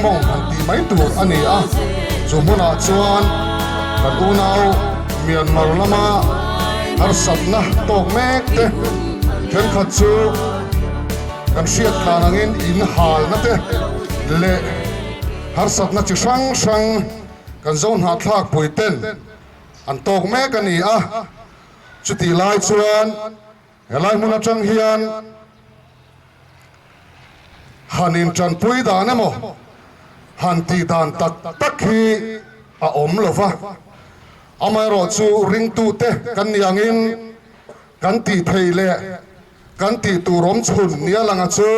mawng han tih mai tur a ni a, chu hmunah chuan kan unau Myanmar lama harsatna tawk mek te thenkhat chu kan hriat tlan angin in halna te leh harsatna chi hrang hrang kan zo hnahthlak pui ten an tawk mek a ni a, chutih lai chuan Helai hmun atang hian han intanpui dan emaw han tih dan tak tak hi a awm lo va, amaherawh chu ringtute kan nih angin kan tih theih leh kan tih tur awm chhun nia langa chu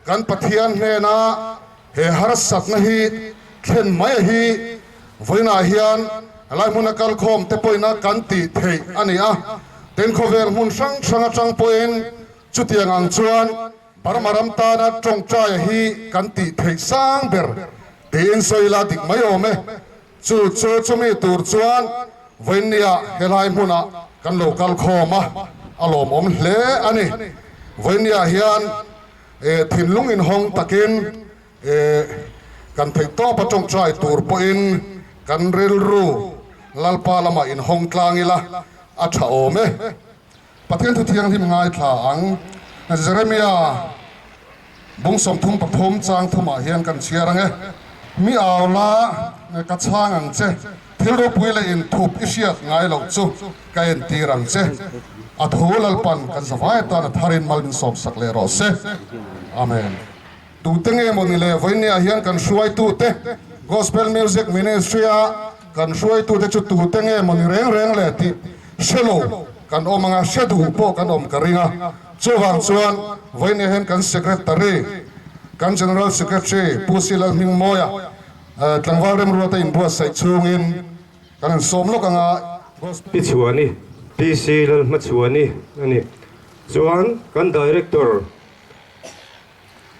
Kan Pathian hnena he harsatna hi thlen mai a hi vawiinah hian helai hmuna kalkhawm te pawhina kan tih theih a ni a, tin khawvel hmun hrang hrang atang pawhin chutiang ang chuan Burma ram tana tawngtaia hi kan tih theih sang ber tiin sawi la dik mai awm e. Chu chu chumi tur chuan vawiinnia helai hmunah kan lo kal khawm a, a lawmawm hle a ni. Vawiinnia hian thinlung inhawng takin kan theih tawp a tawngtai tur pawhin kan rilru Lalpa lamah inhawng tlang ila a tha awm e. Pathian thu thianghlim ngaithla ang. Jeremia bung 33 chang thumah hian kan chhiar ang e. Mi au la, ka chhang ang che, thil ropui leh inthup i hriat ngai loh chu ka entir ang che. A thu Lalpan kan zavai atan a tharin mal min sawmsak leh rawh se. Amen. Tute nge maw ni le vawinia hian kan hruaitute Gospel Music Ministry a kan hruaitute chu tute nge maw ni reng reng le tih hre lo kan awm anga hre duh pawh kan awm ka ring a. Chuvang chuan vawinia hian kan Secretary, kan General Secretary Pu Si Lalhmingmawia tlangval remruata inbuatsaih chhungin kan han sawm lawk anga Gospel Pi Chhuani, PC Lalhmachhuani a ni. Chuan kan Director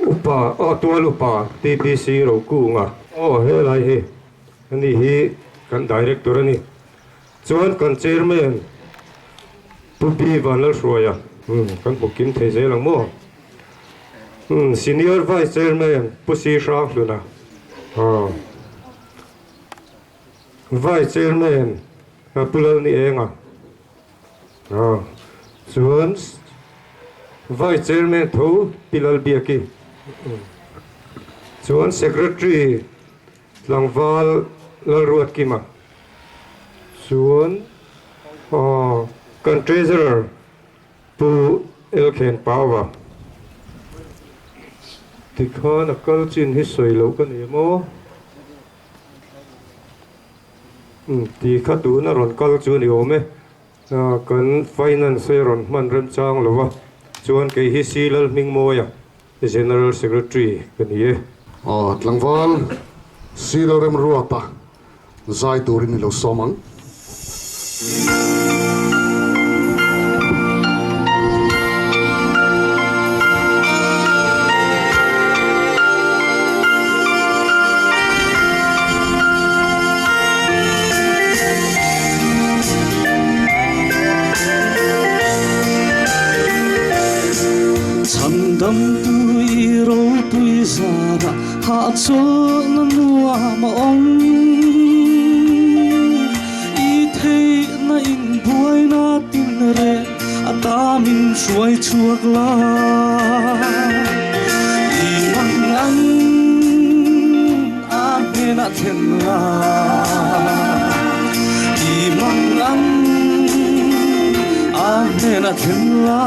Upa, aw tual upa TBC Rokunga. Aw helai hi ani hi kan director a ni. Chuan kan chairman Pu B Vanlalhruaia kan hmu kim thei zel ang maw? Senior vice chairman Pu C Hranghluna. Vice chairman Pu Lalnienga. Chuan Vice Chairman tho Pi Lalbiaki chuan Secretary tlangval Lalruatkima chuan kan Treasurer Pu Elkhen Paua tikhan a kal chin hi sawi loh ka ni maw? Ti kha tuna rawn kal chu ni awm e. Kan finance a rawn hman remchang lo a, chuan kei hi Si Lalhmingmawia, General Secretary ka ni e. Aw tlangval, Si Lalremruata zai turin i lo sawm ang. Chhandamtu i ropui zara hahchawlhna nuam a awm. I theihna in buaina tin reh a ta min hruai chhuak la. I mang ang a hnenah thlen la. I mang ang a hnenah thlen la.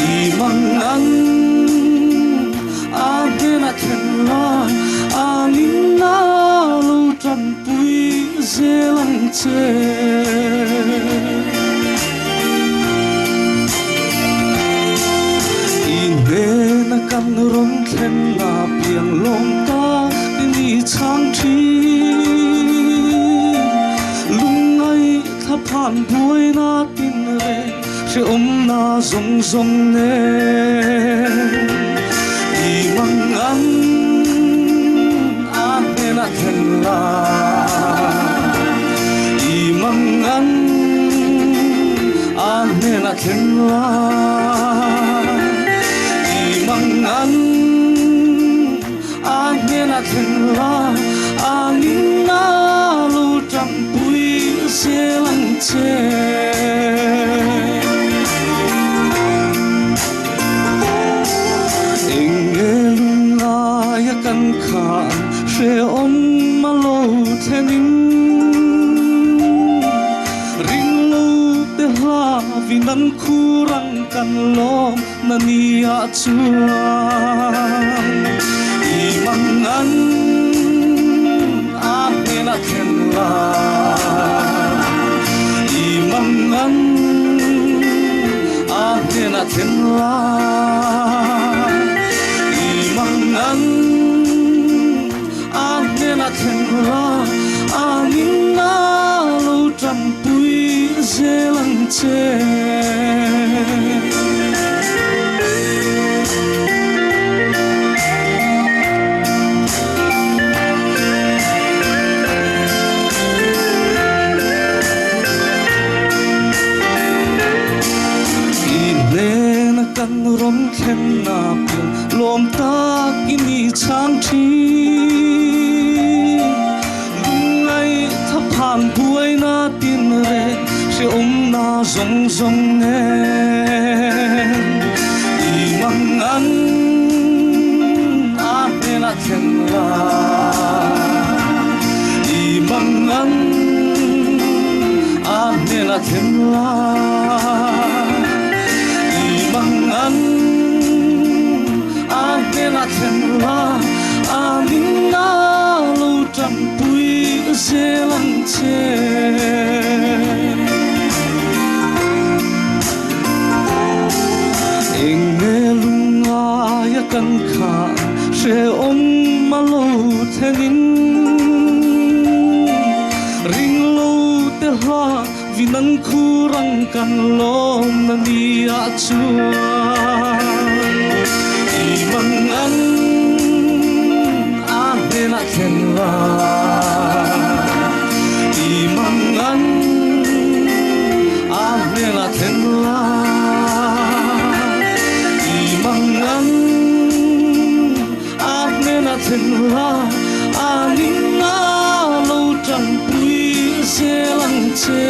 I mang ang A hnenah thlen la, a ningna lo tanpui zel ang che. I hnena kan rawn thlen la piang lawm tak i chhang thin. Lungngaih thla phan buaina tin reng Hrehawmna zawng zawng nen i mang ang a hnenah thlen la, i mang ang a hnenah thlen la, i mang ang. kan kha hrehawm a lo thlenin ringlo te hlavin an khur ang kan lawm na nia chuan i mangan a hnenah thlen la i mangan a hnenah thlen la i mangan a hnenah thlen la a ningna lo tanpui zel ang che. I hnena kan rawn thlenna pian lawm takin i chhang thin. Lungngaih thaphan buaina tin reng hrehawmna zawng zawng nen i mangan a hnenah thlen la. I mangan a hnenah thlen la. I mangan a hnenah thlen la. A ningna lo tanpui zel ang che. Eng nge lungngaia kan khah hrehawm a lo thlenin ringlo te hla vin an khur ang kan lawm na nia chuan i mangan a hnenah thlen la i mangan a hnenah thlen la i mangan a hnenah thlen la a ningna lo tanpui zel ang che.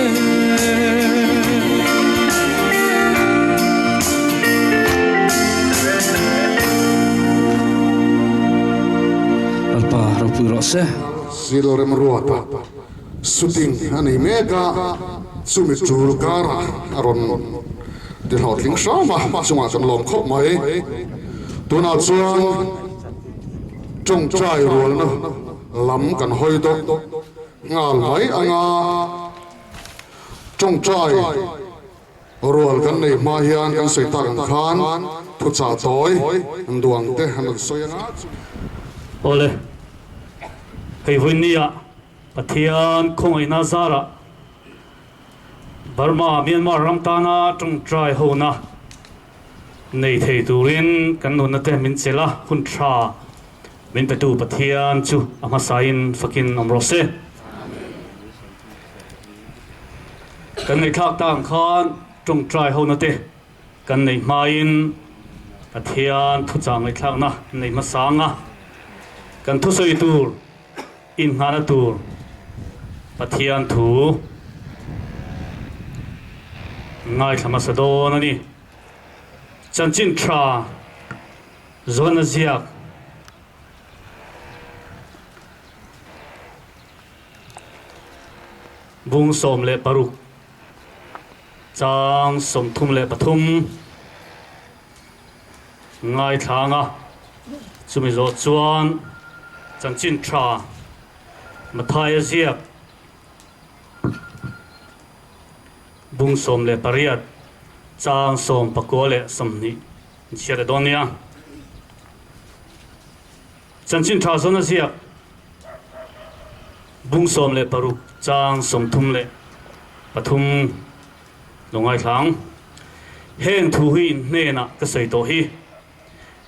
Lalpa ropui rawh se. Zil Remruata shooting a nei mek a, chumi tul karah a rawn ti hlawhtling hram a, chungah kan lawm khawp mai. Tunah chuan tawngtai rualna lam kan hawi dawh nghal mai ang a, tawngtai rual kan nei hma hian kan sawi tak ang khan thuchah tawi an duh ang te an rawn sawi ang a. Awle, hei vawinia Pathian khawngaihna zarah Burma, Myanmar ram tana tawngtai hona nei thei turin kan nunna te min chelh a, hun tha min petu Pathian chu a hmasain fakin awm rawh se. Kan ngaihthlak ta ang khan tawngtai hona te kan neih hmain Pathian thuchah ngaihthlakna nei hmasa ang a, kan thusawi tur Inngahna tur Pathian thu ngaithla hmasa dawn a ni. Chanchin tha zawn a ziak. Bung 16 chang 33 Ngaithla anga chumi zawh chuan chanchin tha Mathaia ziak bung 18 chang 29 in chhiat leh dawn nia. Chanchin tha zawn a ziak bung 16 chang 33 Lo ngaithlang. Heng thu hi in hnenah ka sawi tawh hi.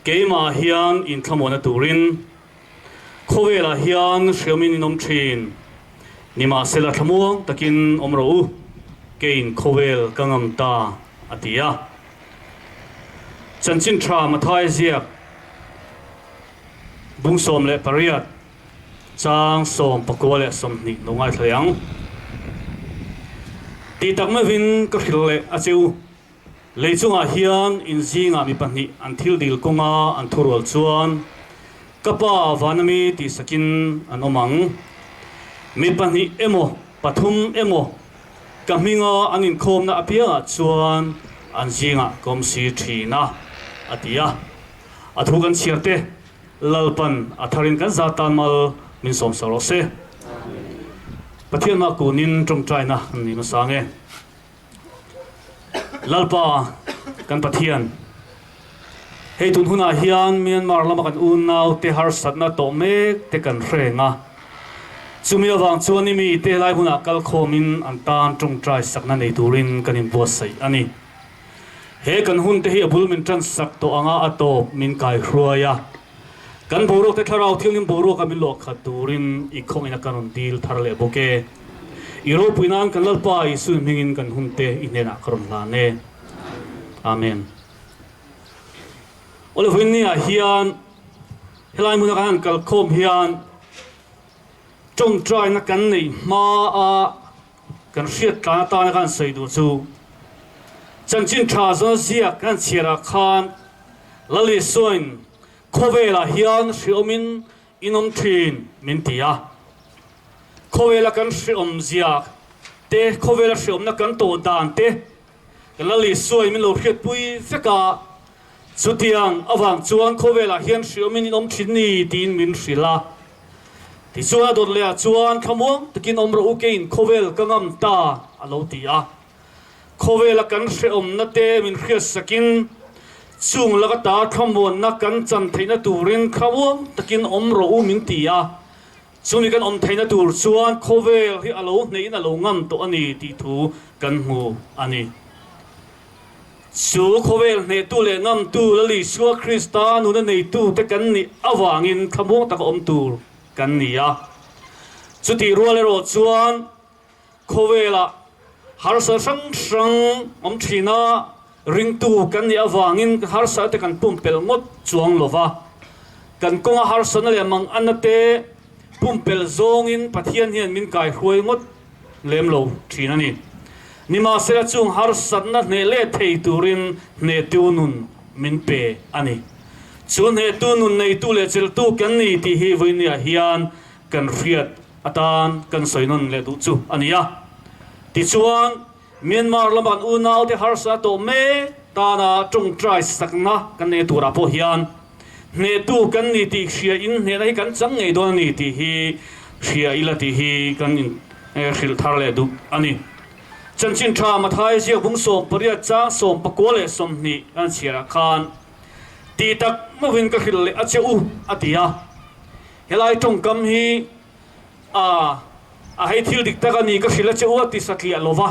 Keimah hian in thlamuahna turin khawvelah hian hriamin in awm thin. Nimahsela thlamuang takin awm rawh u, keiin khawvel ka ngam ta, a ti a. Chanchin tha Mathai ziak bung 18 Chang 29 lo ngaithla leh ang. Tih tak meuhin ka hrilh leh a che u. Lei chungah hian in zingah mi pahnih an thil dil kawnga an thurual chuan Ka Pa vanami tihsakin an awm ang. Mi pahnih emaw pathum emaw ka hminga an inkhawmna apiangah chuan an zingah ka awm si thin a, a ti a. A thu kan chhiar te Lalpan a tharin kan za tan mal min sawm sak rawh se. Pathian mah kunin tawngtaina an ni hmasa nge. Lalpa kan Pathian, hei tun hunah hian Myanmar lama kan unau te harsatna tawh mek te kan hreng a, chumi avang chuan i mite helai hunah kal khawmin an tan tawngtai sakna nei turin kan inbuatsaih a ni. He kan hun te hi a bul min tan sak tawh anga a tawp min kai hruai a, kan boruak te thlarau thianghlim boruaka min luah khat turin i khawngin a kan rawn dil thar leh bawk e. I ropui nan kan Lalpa Isua hmingin kan hun te i hnenah ka rawn hlan e. Amen. Awle vawiin ah hian helai hmuna kan han kal khawm hian tawngtaina kan neih hma a kan hriat tlan atana kan sawi duh chu chanchin tha zawn ziak kan chhiar ah khan Lal Isuain khawvelah hian hriawmin in awm thin min ti a. Khawvela kan hriawm zia te, khawvela hriawmna kan tawh dan te kan Lal Isuain min lo hriatpui vek a. Chutiang avang chuan khawvelah hian hriawmin in awm thin ni tiin min hrilh a. Tichuan a dawt leh ah chuan thlamuang takin awm rawh u keiin khawvel ka ngam ta a lo ti a. Khawvela kan hrehawmna te min hriatsakin chung laka ta thlamuanna kan chan theihna turin thlamuang takin awm rawh u min ti a. Chumi kan awm theihna tur chuan khawvel hi a lo hneihin a lo ngam tawh a ni tih thu kan hmu a ni. Chu khawvel hnehtu leh ngamtu Lal Isua Krista nuna neitute kan nih avangin thlamuang taka awm tur kan ni a. Chutih rual erawh chuan khawvelah harsa hrang hrang awm thina ringtu kan nih avangin harsa te kan pumpelh ngawt chuang lo va. Kan kawnga harsana leh manganna te pumpelh zawngin Pathian hian min kaihruai ngawt lem lo thin a ni. Nimahsela chung harsatna hneh leh thei turin hnehtu nun min pe a ni. Chu hnehtu nun neitu leh cheltu kan ni tih hi vawinia hian kan hriat atan kan sawi nawn leh duh chu a ni a. Tichuan, Myanmar lama kan unaute harsa tawh mek tana tawngtai sakna kan nei turah pawh hian hnehtu kan ni tih hria in hnehna hi kan chang ngei dawn a ni tih hi hria ila tih hi kan in hrilh thar leh duh a ni. Chanchin tha Mathai ziak bung 18 chang 19 leh 20 kan chhiarah khan tih tak meuhin ka hrilh leh a che u a ti a. Helai tawngkam hi A, a hei thil dik tak a ni, ka hrilh a che u a ti satliah lo va,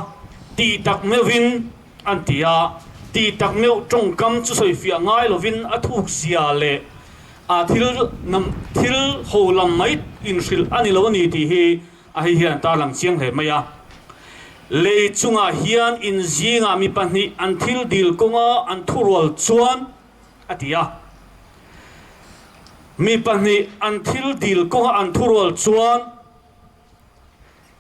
tih tak meuhin an ti a, tih tak meuh tawngkam chu sawifiah ngai lovin a thuk zia leh a thil nam thil ho lam mai inhrilh a ni lo a ni tih hi a hei hian a tarlang chiang hle mai a. Lei chungah hian inzingah mi pahnih an thil dil kawnga an thurual chuan a ti a. Mi pahnih an thil dil kawnga an thurual chuan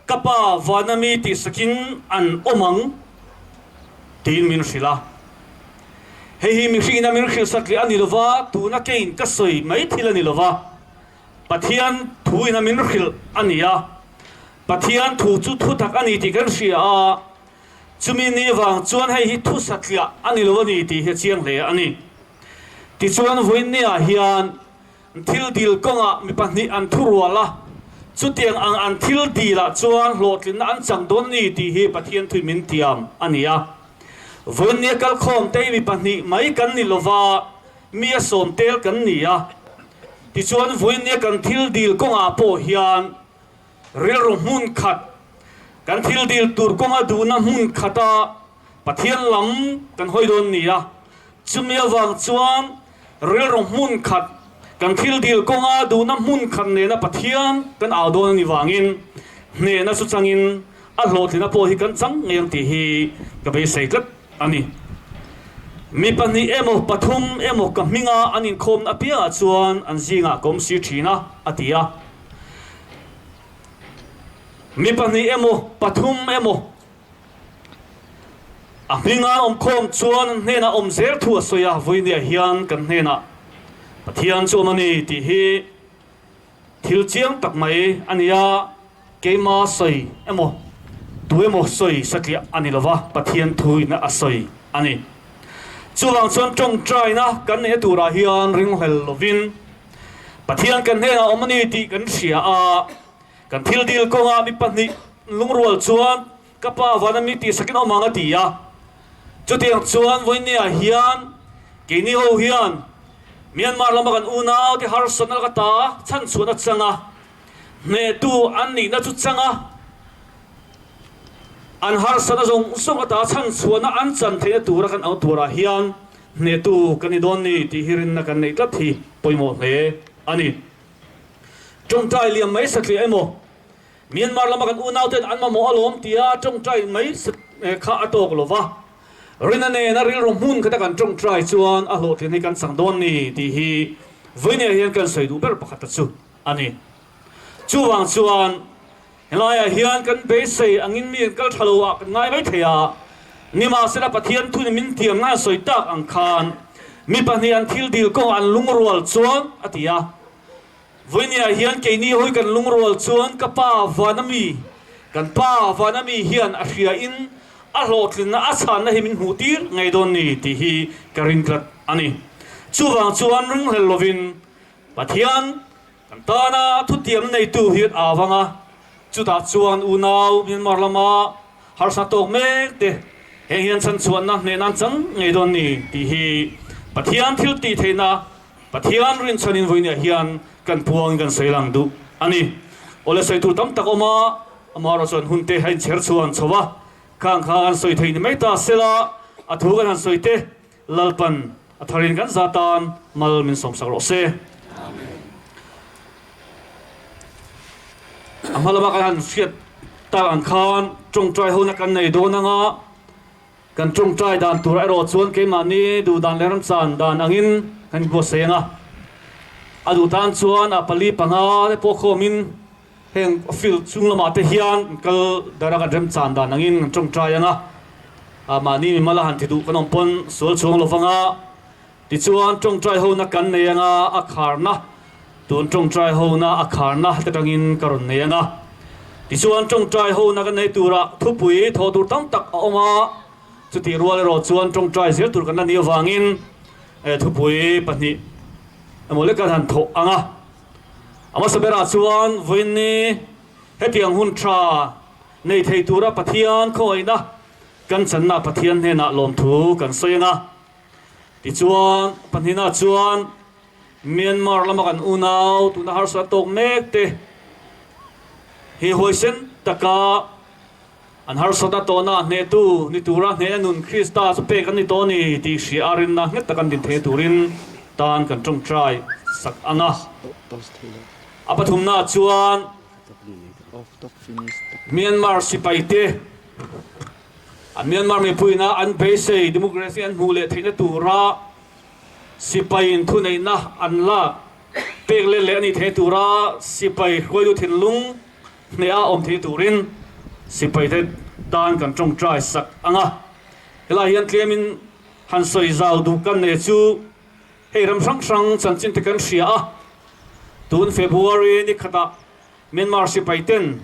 ka pa vana mi tihsakin an awm ang tiin min hrilh a. Hei hi mihringin a min hrilh satliah a ni lova, tuna keiin ka sawi mai thil a ni lova, Pathian thuin a min hrilh a ni a. Pathian thu chu thutak a ni tih kan hria a. Chumi ni vang chuan hei hi thu satliah a ni lo a ni tih hi a chiang hle a ni. Tichuan vawiinniah hian thil dil kawngah mi pahnih an thu rual a, chutiang ang an thil dilah chuan hlawhtlinna an chang dawn a ni tih hi Pathian thui min tiam a ni a. Vawiinnia kalkhawm te hi mi pahnih mai kan ni lova, mi a sawm tel kan ni a. Tichuan vawiinnia kan thil dil kawngah pawh hian Rilru hmun khat, kan thil dil tur kawnga duhna hmun khata Pathian lam kan hawi dawn ni a. Chumi avang chuan rilru hmun khat, kan thil dil kawnga duhna hmun khat nena Pathian kan au dawn a ni vangin hnehna chu changin a hlawhtlina pawh hi kan chang ngei ang tih hi ka beisei tlat a ni. Mi pahnih emaw pathum emaw ka hminga an inkhawmna apiangah chuan an zingah ka awm si thin a, a ti a. Mi pahnih emaw, pathum emaw a hminga awmkhawm chuan an hnenah awm zel thu a sawi a, vawinia hian kan hnenah Pathian chu awm a ni tih hi thil chiang tak mai a ni a, keima sawi emaw tu emaw sawi satliah a ni lova, Pathian thuin a sawi a ni. Chuvang chuan tawngtaina kan neihna turah hian ringhlel lovin Pathian kan hnenah awm a ni tih kan hria a, kan thil dil kawngah mi pahnih lungrual chuan ka pa vana mi tihsakin awm ang a ti a. Chutiang chuan vawinia hian keini ho hian Myanmar lama kan unau te harsatna laka ta chhanchhuahna changa hnehtu an nihna chu changa an harsatna zawng zawng ata chhanchhuahna an chan theihna tura kan au turah hian hnehtu kan ni dawn ni tih hi rinna kan neih tlat hi pawimawh hle a ni. Tawngtai liam mai satliah emaw Myanmar lama kan unauten an mamawh alawm tia tawngtai mai kha a tawk lo va, rina nena rilru hmun khata kan tawngtai chuan a hlawhtlin hi kan chang dawn ni tih hi vawinia hian kan sawi duh ber pakhat ta chu a ni. Chuvang chuan helaiah hian kan beisei angin mi an kal tha lo ah kan ngai mai thei a, nimahsela Pathian thun min tiam ngai sawi tak ang khan mi pahnih an thil dil kawngah an lungrual chuan a ti a. Vawinia hian keini hawi kan lungrual chuan ka pa Vanami, kan pa Vanami hian a hria in a hlawhtlinna a chhanna hi min hmuh tir ngei dawn ni tih hi ka ring tlat a ni. Chuvang chuan ringhlel lovin Pathian kan tana thutiam neitu hi a avang a, chutah chuan unau Myanmar lama harsa tawk mek te heng hian chhanchhuahna hnehna an chang ngei dawn ni tih hi Pathian thil tih theihna Pathian rinchhanin vawinia hian kan puangin kan sawi lang duh a ni. Awle sawi tur tam tak awm a, amaherawh chuan hun te a inchher chhuan chho a, khang kha kan sawi thei ni mai ta sela, a thu kan han sawi te Lalpan a tharin kan za tan mal min sawmsak rawh se. A hma lama kan han hriat tak ang khan tawngtai hona kan nei dawn anga, Kan tawngtai dan tur erawh chuan keimahni duh dan leh ramchan dan angin kan inbuatsaih ang a. A duh tan chuan a pali panga te pawh khawmin heng field chung lamah te hian kal dara kan remchan dan angin kan tawngtai ang a. Mahni mimal a han ti duh kan awm pawn sual chhuang lo vang a. Tichuan tawngtai hona kan nei ang a, a kharna tun tawngtai hona a kharna te tangin ka rawn nei ang a. Tichuan tawngtai hona kan nei tura thupui thawh tur tam tak a awm a, chutih rual erawh chuan tawngtai zel tur kan la nih avangin thupui pahnih emaw lek kan han thawh ang a. A hmasa berah chuan vawiinni hetiang hun tha nei thei tura Pathian khawngaihna kan channa Pathian hnenah lawmthu kan sawi ang a. Tichuan, pahnihna chuan Myanmar lama kan unau tuna harsa tawk mek te hi huaisen taka an harsatna tawhna hnehtu ni tura hnehna nun Krista chu pek an ni tawh a ni tih hria a rinna nghet taka an din thei turin tan kan tawngtai sak ang a. A pathumna chuan Myanmar sipaite An Myanmar mipuiina an beisei democracy an hmuh leh theihna tura sipaiin thuneihna an lak pek let leh a nih theih tura sipai hruaitu thinlung hneha awm thei turin sipaite tan kan tawngtai sak ang a. Helaiah hian tlemin han sawi zau duh kan nei chu hei ram hrang hrang chanchin te kan hria a, tun February ni khatah Myanmar sipaiten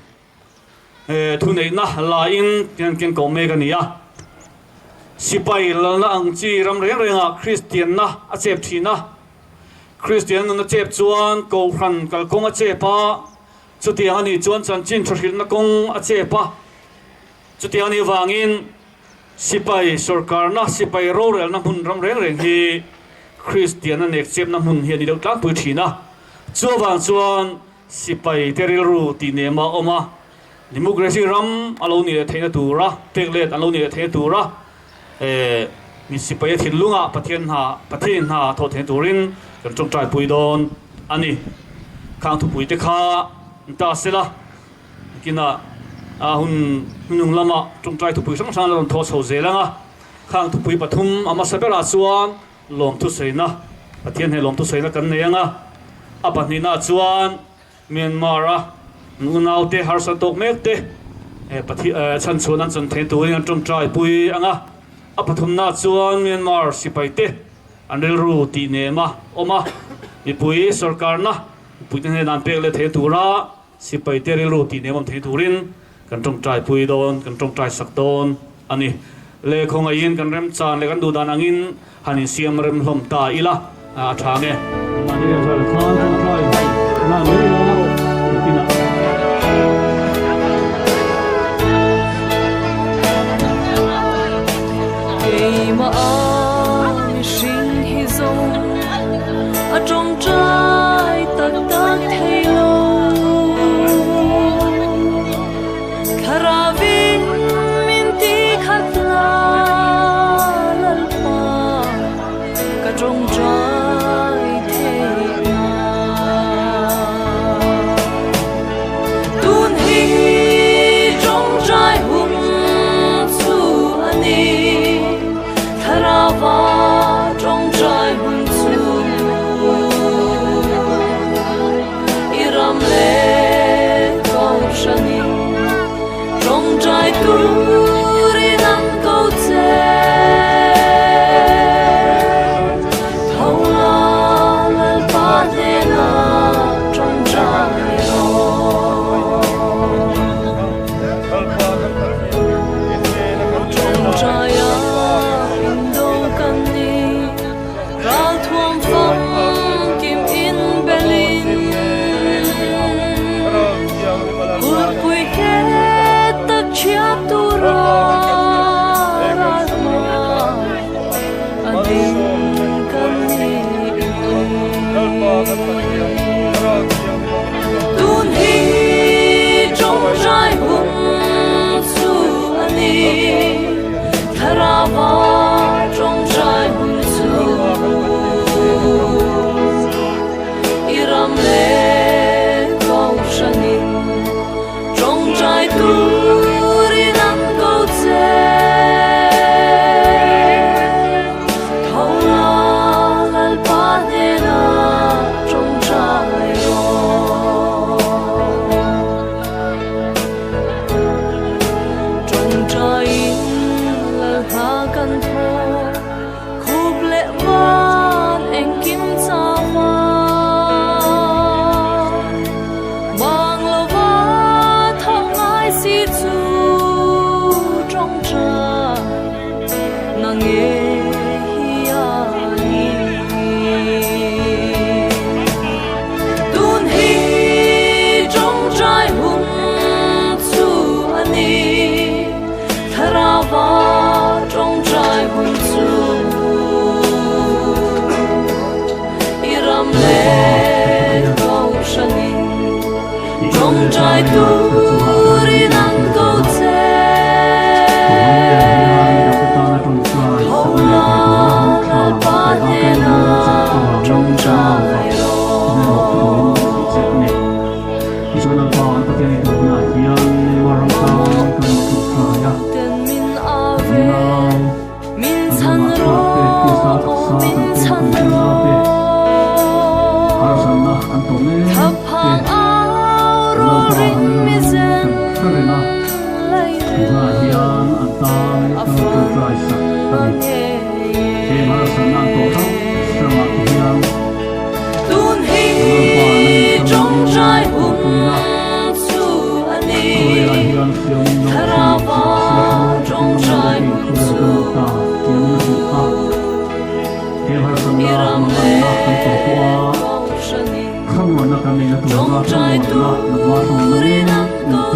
Thuneihna laiin hian keng ko mek a ni a. Sipai lalna ang chi ram reng rengah Kristianna a chep thin a. Kristian nun a chep chuan Kohhran kalkawng a chep a, chutiang a nih chuan chanchin thahrilhna kawng a chep a. Chutiang a nih avangin sipai sawrkarna, sipai rorelna hmun ram reng reng hi Kristianna nek chepna hmun hi a ni deuh tlangpui thin a. Chuvang chuan Sipai te rilru tih nem a awm a, democracy ram a lo nih leh theihna tura, pek let an lo nih leh theihna tura mi sipai a thinlungah Pathian hna, Pathianin hna thawh theihna turin kan tawngtai pui dawn a ni. Khang thupui te kha an ta sela, nakinah a hun hnung lamah tawngtai thupui hrang hrang a rawn thawh chho zel ang a, khang thupui pathum a hmasa berah chuan Lawmthusaina, Pathian he lawmthusaina kan nei ang a, a pahnihna chuan Myanmar-a an unaute harsa tawk mek te chhanchhuan an chan thei turin an tawngtai pui ang a, a pathumna chuan Myanmar sipai te an rilru tih nem a awm a. Mipui sorkarna mipuite hnenah an pek leh thei tura sipaite rilru tih nem awm thei turin kan tawngtai pui dawn, kan tawngtai sak dawn a ni. Le khawngaihin kan remchan leh kan duhdan angin han insiam rem hlawm ta ila a tha nge. Mahni leh khan tawngtai nan mai ila nakinah. Keimah a mihring hi zawng a tawngtai tak tak thei lo. Thlarauin min ti khat la Lalpa ka tawngtai theih nan. Tun hi tawngtai hun chu a ni, Thlarauva tawngtai hun chu. I ram leh kohhranin tawngtai turin an ko che. Tho la Lalpa hnenah tawngtai rawh. Tawngtai a indo kan ni. Ralthuam famkim in belin Kulhpui nghet tak chhiat tura ralhma a ding kan ni. Tun hi tawngtai hun chu a ni. Thlarauva tawngtai hun chu i ram leh kohhranin tawngtai turin an ko che. Tho la Lalpa hnenah tawngtai rawh. Tawngtaiin lalhla kan thaw, khup leh van engkim chau a. Bang lova thawk ngai si chu tawngtai na nge hi a ni. Tun hi tawngtai hun chu a ni, Thlarauva tawngtai hun chu. I ram leh kohhranin tawngtai turin an ko che. Tho la Lalpa hnenah tawngtai rawh. Ten min a ve, min chhan rawh, aw min chhan rawh. Thlaphang au rawh ring mi zen lairel a fan a ngei e. Tun hi tawngtai hun chu a ni, Thlarauva tawngtai hun chu. I ram leh kohhranin tawngtai turin an ko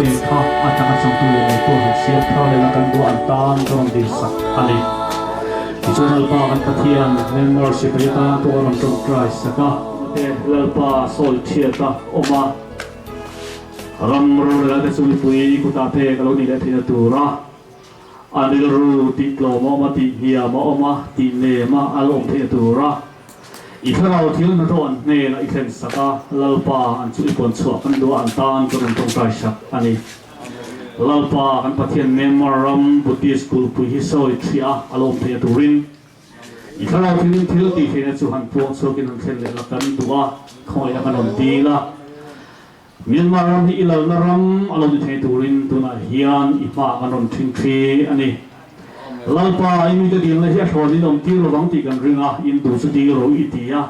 che. Tichuan Lalpa kan Pathian Myanmar sipai atan pawh a rawn tawngtai sak a. Te Lalpa sawi chhiat a awm a, ram rorel te chu mipui kutah pek a lo nih leh theihna tura a rilru tih tlawm a awm a, tih hniam a awm a, tih nem a a lo awm theihna tura i thlarau thil hnathawh an hnenah i thlen sak a, Lalpa an chu i puan chhuah kan duh a, an tan ka rawn tawngtai sak a ni. Lalpa kan Pathian Myanmar ram Buddhist kulhpui hi sawi thiah a lo awm theihna turin i thlarau thilin thil tih theihna chu han puang chhuakin han thlen leh la kan duh a, khawngaihna kan rawn dil a. Myanmar ram hi i lalna ram a lo ni thei turin tunah hian i hmaah kan rawn ṭhing ṭhi a ni. Lalpa, i mite dilna hi a hrawn in awm tir lovang tih kan ring a, in duh chu dil ro i ti a.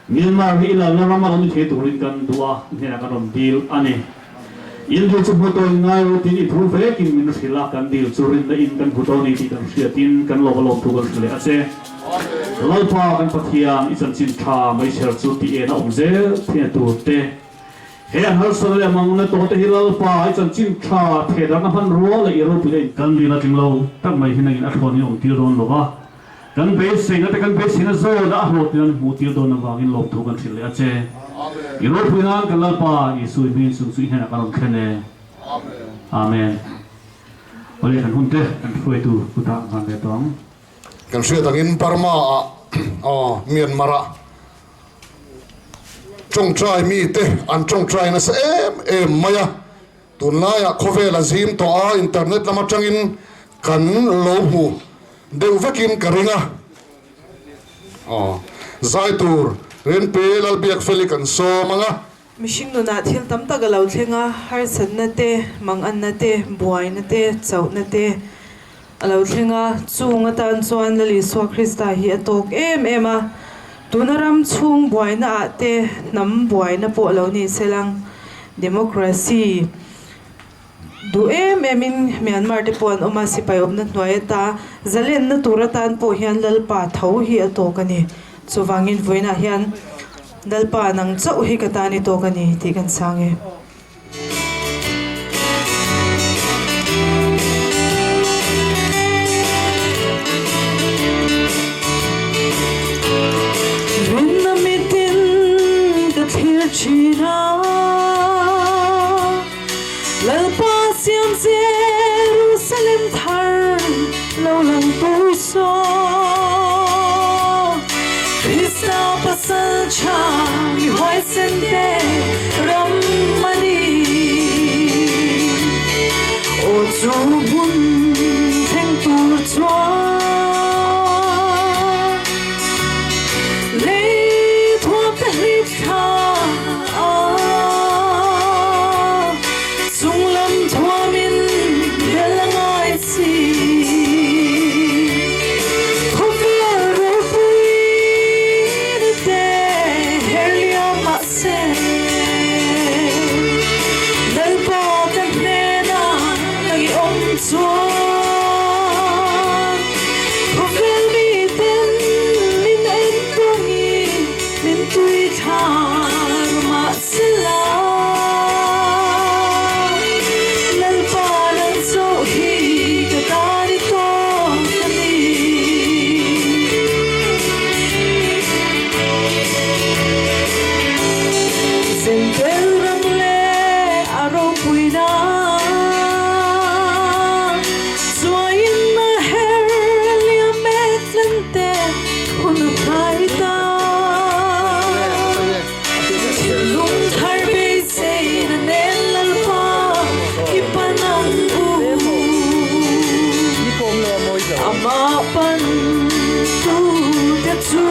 Myanmar hi i lalna ram a lo ni thei turin kan duh a, i hnenah kan rawn dil a ni. In dil chu hmu tawh in ngai ru tiin i thu vekin min hrilh a, kan dil chu rinna in kan hmu tawh a ni tih kan hriatin kan lawm a lawm thu kan hrilh leh a che. Lalpa kan Pathian, i chanchin tha meichher chu tih en a awm zel theihna tur te, he an harsatna leh mangna tawh te hi Lalpa i chanchin tha thehdarhna hmanrua leh i ropuina in kan dil a tling lo tak mai hi nangin a thlawn in awm tir dawn lo va. Kan beiseina te kan beiseina zawna a hlawhtlin an hmuh tir dawn avangin lawmthu kan hrilh leh a che. I ropui nan kan Lalpa Isua i hming chung chu i hnenah kan rawn thlen e. Amen. Awle kan hun te kan hruaitu kutah kan hman ve tawh ang. Kan hriat angin Burma ah aw Myanmar ah tawngtai mite an tawngtai nasa em em mai a. Tunlaiah khawvel a zim tawh a, internet lam atangin kan lo hmu deuh vekin ka ring a. Aw, zai tur Rinpi Lalbiakfeli kan sawm ang a. Mihring nunah thil tam tak a lo thleng a, harsatna te, manganna te, buaina te, chauhna te a lo thleng a. Chung atan chuan Lal Isua Krista hi a tawk em em a. Tuna ram chhung buaina ah te hnam buaina pawh lo ni se lang democracy duh em em in Myanmar te pawh an awm a, sipai awmna hnuai ata zalenna tur atan pawh hian Lalpa tho hi a tawk a ni. Chuvangin vawiinah hian Lalpa nang chauh hi ka tan i tawk a ni tih kan sang e. Rinna mitin ka thlir thin a, Lalpa siam Jerusalem thar lo lang tur saw. Krista pasal tha mi huaisen te ram a ni. Aw chu hmun thleng tur chuan lei thuam te hlip thla a, chunglam thuamin bel a ngai si. Khawvel ropui ni te herliam mahse Lalpa ka hnenah nang i awm chuan Khawvel miten min en tawngin min tui thlar mahsela Lalpa nang chauh hi ka tan i tawk a ni. Zentel ram leh a ropuina chuaiin a her liam mek tlen te hun a hnai ta. Thinlung thar beiseina nen Lalpa i pan ang u. Amah pan tute chu.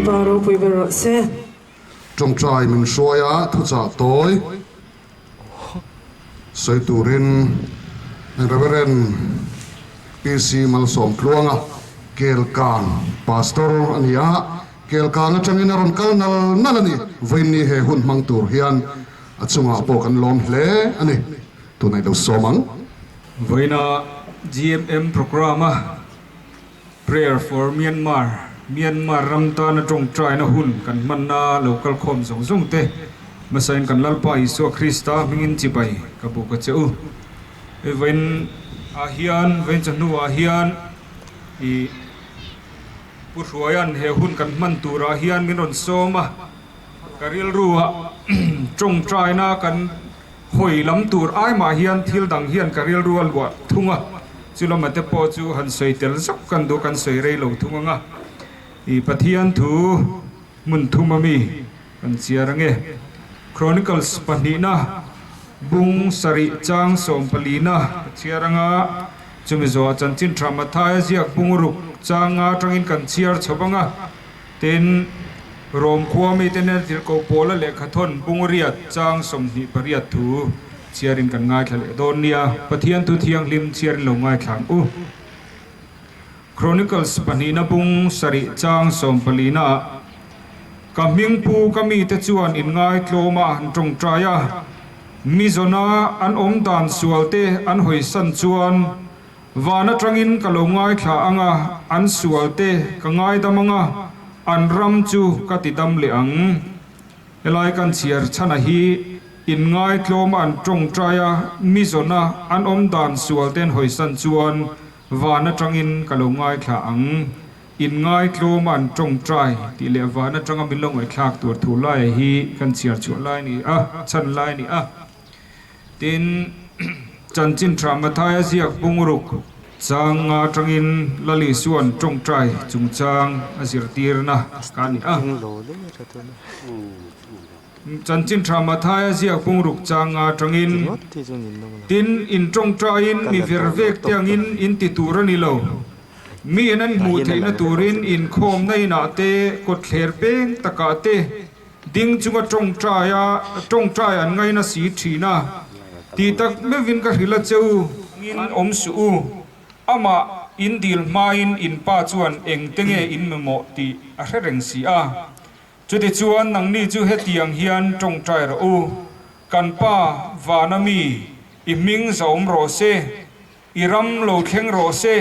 Lalpa ropui ber rawh se. Tawngtai min hruai a, thuchah tawi sawi turin Reverend PC Malsawmtluanga, Kelkang Pastor a ni a, Kelkang atangin a rawn kal nal nal a ni. Vawiinni he hun hmang tur hian a chungah pawh kan lawm hle a ni. Tunah i lo sawm ang. Vawiina GMM Programme a Prayer for Myanmar, Myanmar ram tana tawngtaina hun kan hmanna lo kal khawm zawng zawng te hmasain kan Lalpa Isua Krista hmingin chibai ka buk a che u. Hei vawiin ah hian, vawiin chawhnu ah hian ih Pu Hruaia'n he hun kan hman turah hian min rawn sawm a, ka rilru ah tawngtaina kan Hawi lam tur ai mah hian thil dang hian ka rilru a luah thung a, chu lama te pawh chu han sawi tel zauh kan duh kan sawi rei lo thung ang a. I Pathian thu hmun thum ami kan chiar ange. Chronicles pahnihna bung sarih chang sawm palina ka chhiar ang a, chumi zawhah chanchin tha Mathaia ziak bung ruk chang nga atangin kan chhiar chho ang a. Tin, Rom khua mite nen tirhkoh Paula lehkhathawn bungriat chang 28 thu chhiarin kan ngaithla leh dawn nia. Pathian thu thianghlim chhiarin lo ngaithla ang u. Chronicles pahnihna bung sarih chang sawmpalina ah, Ka hmingpu ka mite chuan inngaitlawma an tawngtai a, mi zawna an awm dan sualte an hawisan chuan, Van atangin ka lo ngaithla ang a, an sual te ka ngaidam ang a, an ram chu ka ti dam leh ang. Helai kan chhiar chhana hi inngaitlawm an tawngtai a, mi zawna an awm dan sual ten hawisan chuan van atangin ka lo ngaithla ang. Inngaitlawm an tawngtai tih leh van atanga min lo ngaihthlak tur thu laia hi kan chhiar chhuah lai a ni a, chhan lai a ni a. Tin, Chanchin Tha Mathaia ziak bungruk chang nga atangin Lal Isua'n tawngtai chungchang a zirtirna ka ni a. Chanchin Tha Mathaia ziak bungruk chang nga atangin, Tin, in tawngtaiin mi ver vek te angin in ti tur a ni lo. Mi in an hmuh theihna turin inkhawmna inah te, kawtthler peng takah te, Ding chunga tawngtai a, tawngtai an ngaina si thin a, tih tak meuhin ka hrilh a che u. Ngin awm suh u, amah in dil hmain in pa chuan engte nge in mamawh tih a hre reng si a. Chutichuan nangni chu hetiang hian tawngtai rawh u, Kan Pa, vana mi, i hming zahawm rawh se, i ram lo thleng rawh se,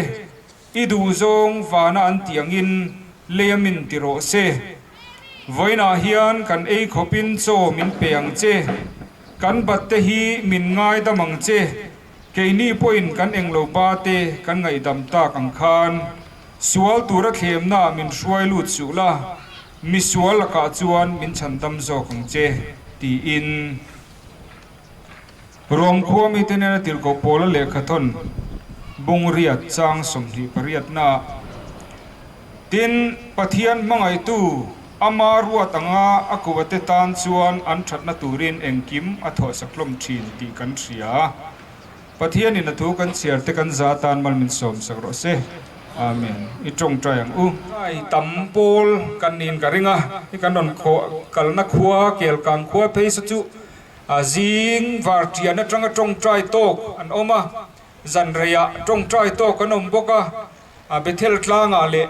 I duhzawng vana an tih angin lei a min ti rawh se. Vawiinah hian kan ei khawpin chaw min pe ang che. Kan bat te hi min ngaidam ang che. Keini pawhin kan englo ba te kan ngaihdam tak ang khan sual tura thlemnaah min hruai lut suh la, mi sual lakah chuan min chhandam zawk ang che, tiin. Rom khua mite nena tirhkoh Paula lehkhathawn bungriat chang 28 naah, Tin, Pathian hmangaihtu ama ruat anga a kuate tan chuan an thatna turin engkim a thawhsak hlawm thin tih kan hria. Pathianin a thu kan chhiar te kan za tan mal min sawmsak rawh se. Amen. I tawngtai ang u. Kai tam pawl kan niin ka ring a, i kan rawn kalna khua Kelkang khua phei sa chu A zing vartian atanga tawngtai tawk an awm a, zan reiah tawngtai tawk an awm bawk a, a Bethel tlangah leh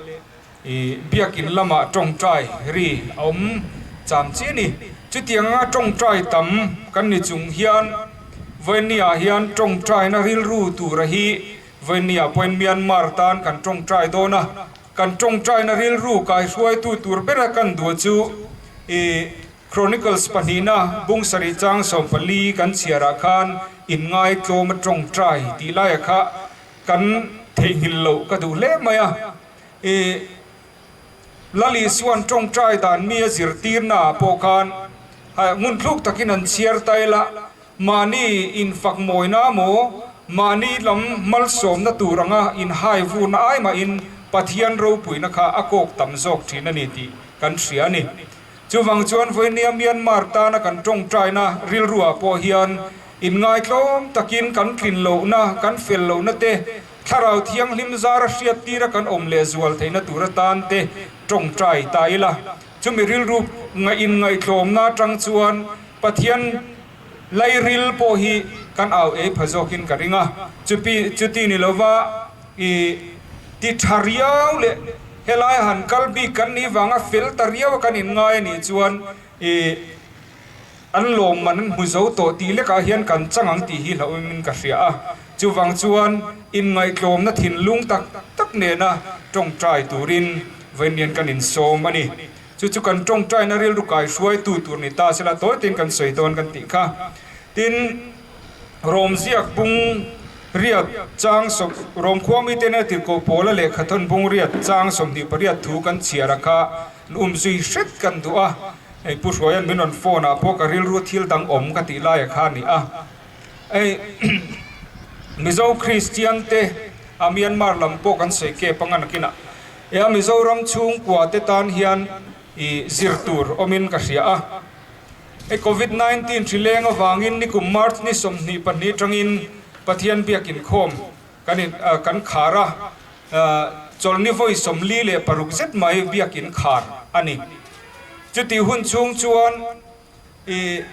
biakin lamah tawngtai ri a awm cham chi a ni. Chutiang anga tawngtai tam kan ni chung hian Vawinia hian tawngtaina rilru tura hi Vawinia pawhin Myanmar tan kan tawngtai dawn a, kan tawngtaina rilru kaihruaitu tur bera kan duh chu i Chronicles pahnihna bung sarih chang 14 kan chhiarah khan inngaitlawm a tawngtai tih laia kha kan theihnghilh loh ka duh hle mai a. I Lal Isua'n tawngtai dan mi a zirtirna ah pawh khan ngunthluk takin an chhiar ta ila, mahni infak mawina maw, mahni lam malsawmna tur anga inhai vurna ai mahin Pathian ropuina kha a kawk tam zawk thin a ni tih kan hria a ni. Chuvang chuan vawinia Myanmar tana kan tawngtaina rilruah pawh hian inngaitlawm takin kan tlin lohna, kan fel lohna te, Thlarau Thianghlim zara hriattira kan awm leh zual theihna tur atan te tawngtai ta ila. Chumi rilru inngaihtlawmna atang chuan Pathian lairil pawh hi kan au ei pha zawkin ka ring a. Chupi chuti ni lova i ti tha riau leh helai han kal bik kan nih vanga fel ta riau a kan inngai a nih chuan i an lawmman an hmu zo tawh tih lekah hian kan chang ang tih hi hlauhawmin ka hria a. Chuvang chuan inngaihtlawmna thinlung tak tak nena tawngtai turin vawiin kan insawm a ni. Chu chu kan tawngtaina rilru kai hruaitu tur ni ta sela tawi tein kan sawi dawn kan tih kha. Tin, Rom ziak bung riat chang sawm, Rom khua mite nena tirhkoh pawla lehkha thawn bung riat chang 28 thu kan chhiar a kha umzui hret kan duh a. Hei Pu Hruaia'n min rawn phone ah pawh ka rilru thil dang awm ka tih lai a kha a ni a. Hei Mizo Kristian te a Myanmar lam pawh kan sawi kep anga nakinah e a Mizoram chhungkua te tan hian i zir tur awmin ka hria a. Hei Covid 19 hri leng avangin nikum March ni 22 tangin Pathian biak inkhawm kan in kan khar a, chawlhni vawi 46 zet mai biak in khar a ni. Chutih hun chhung chuan i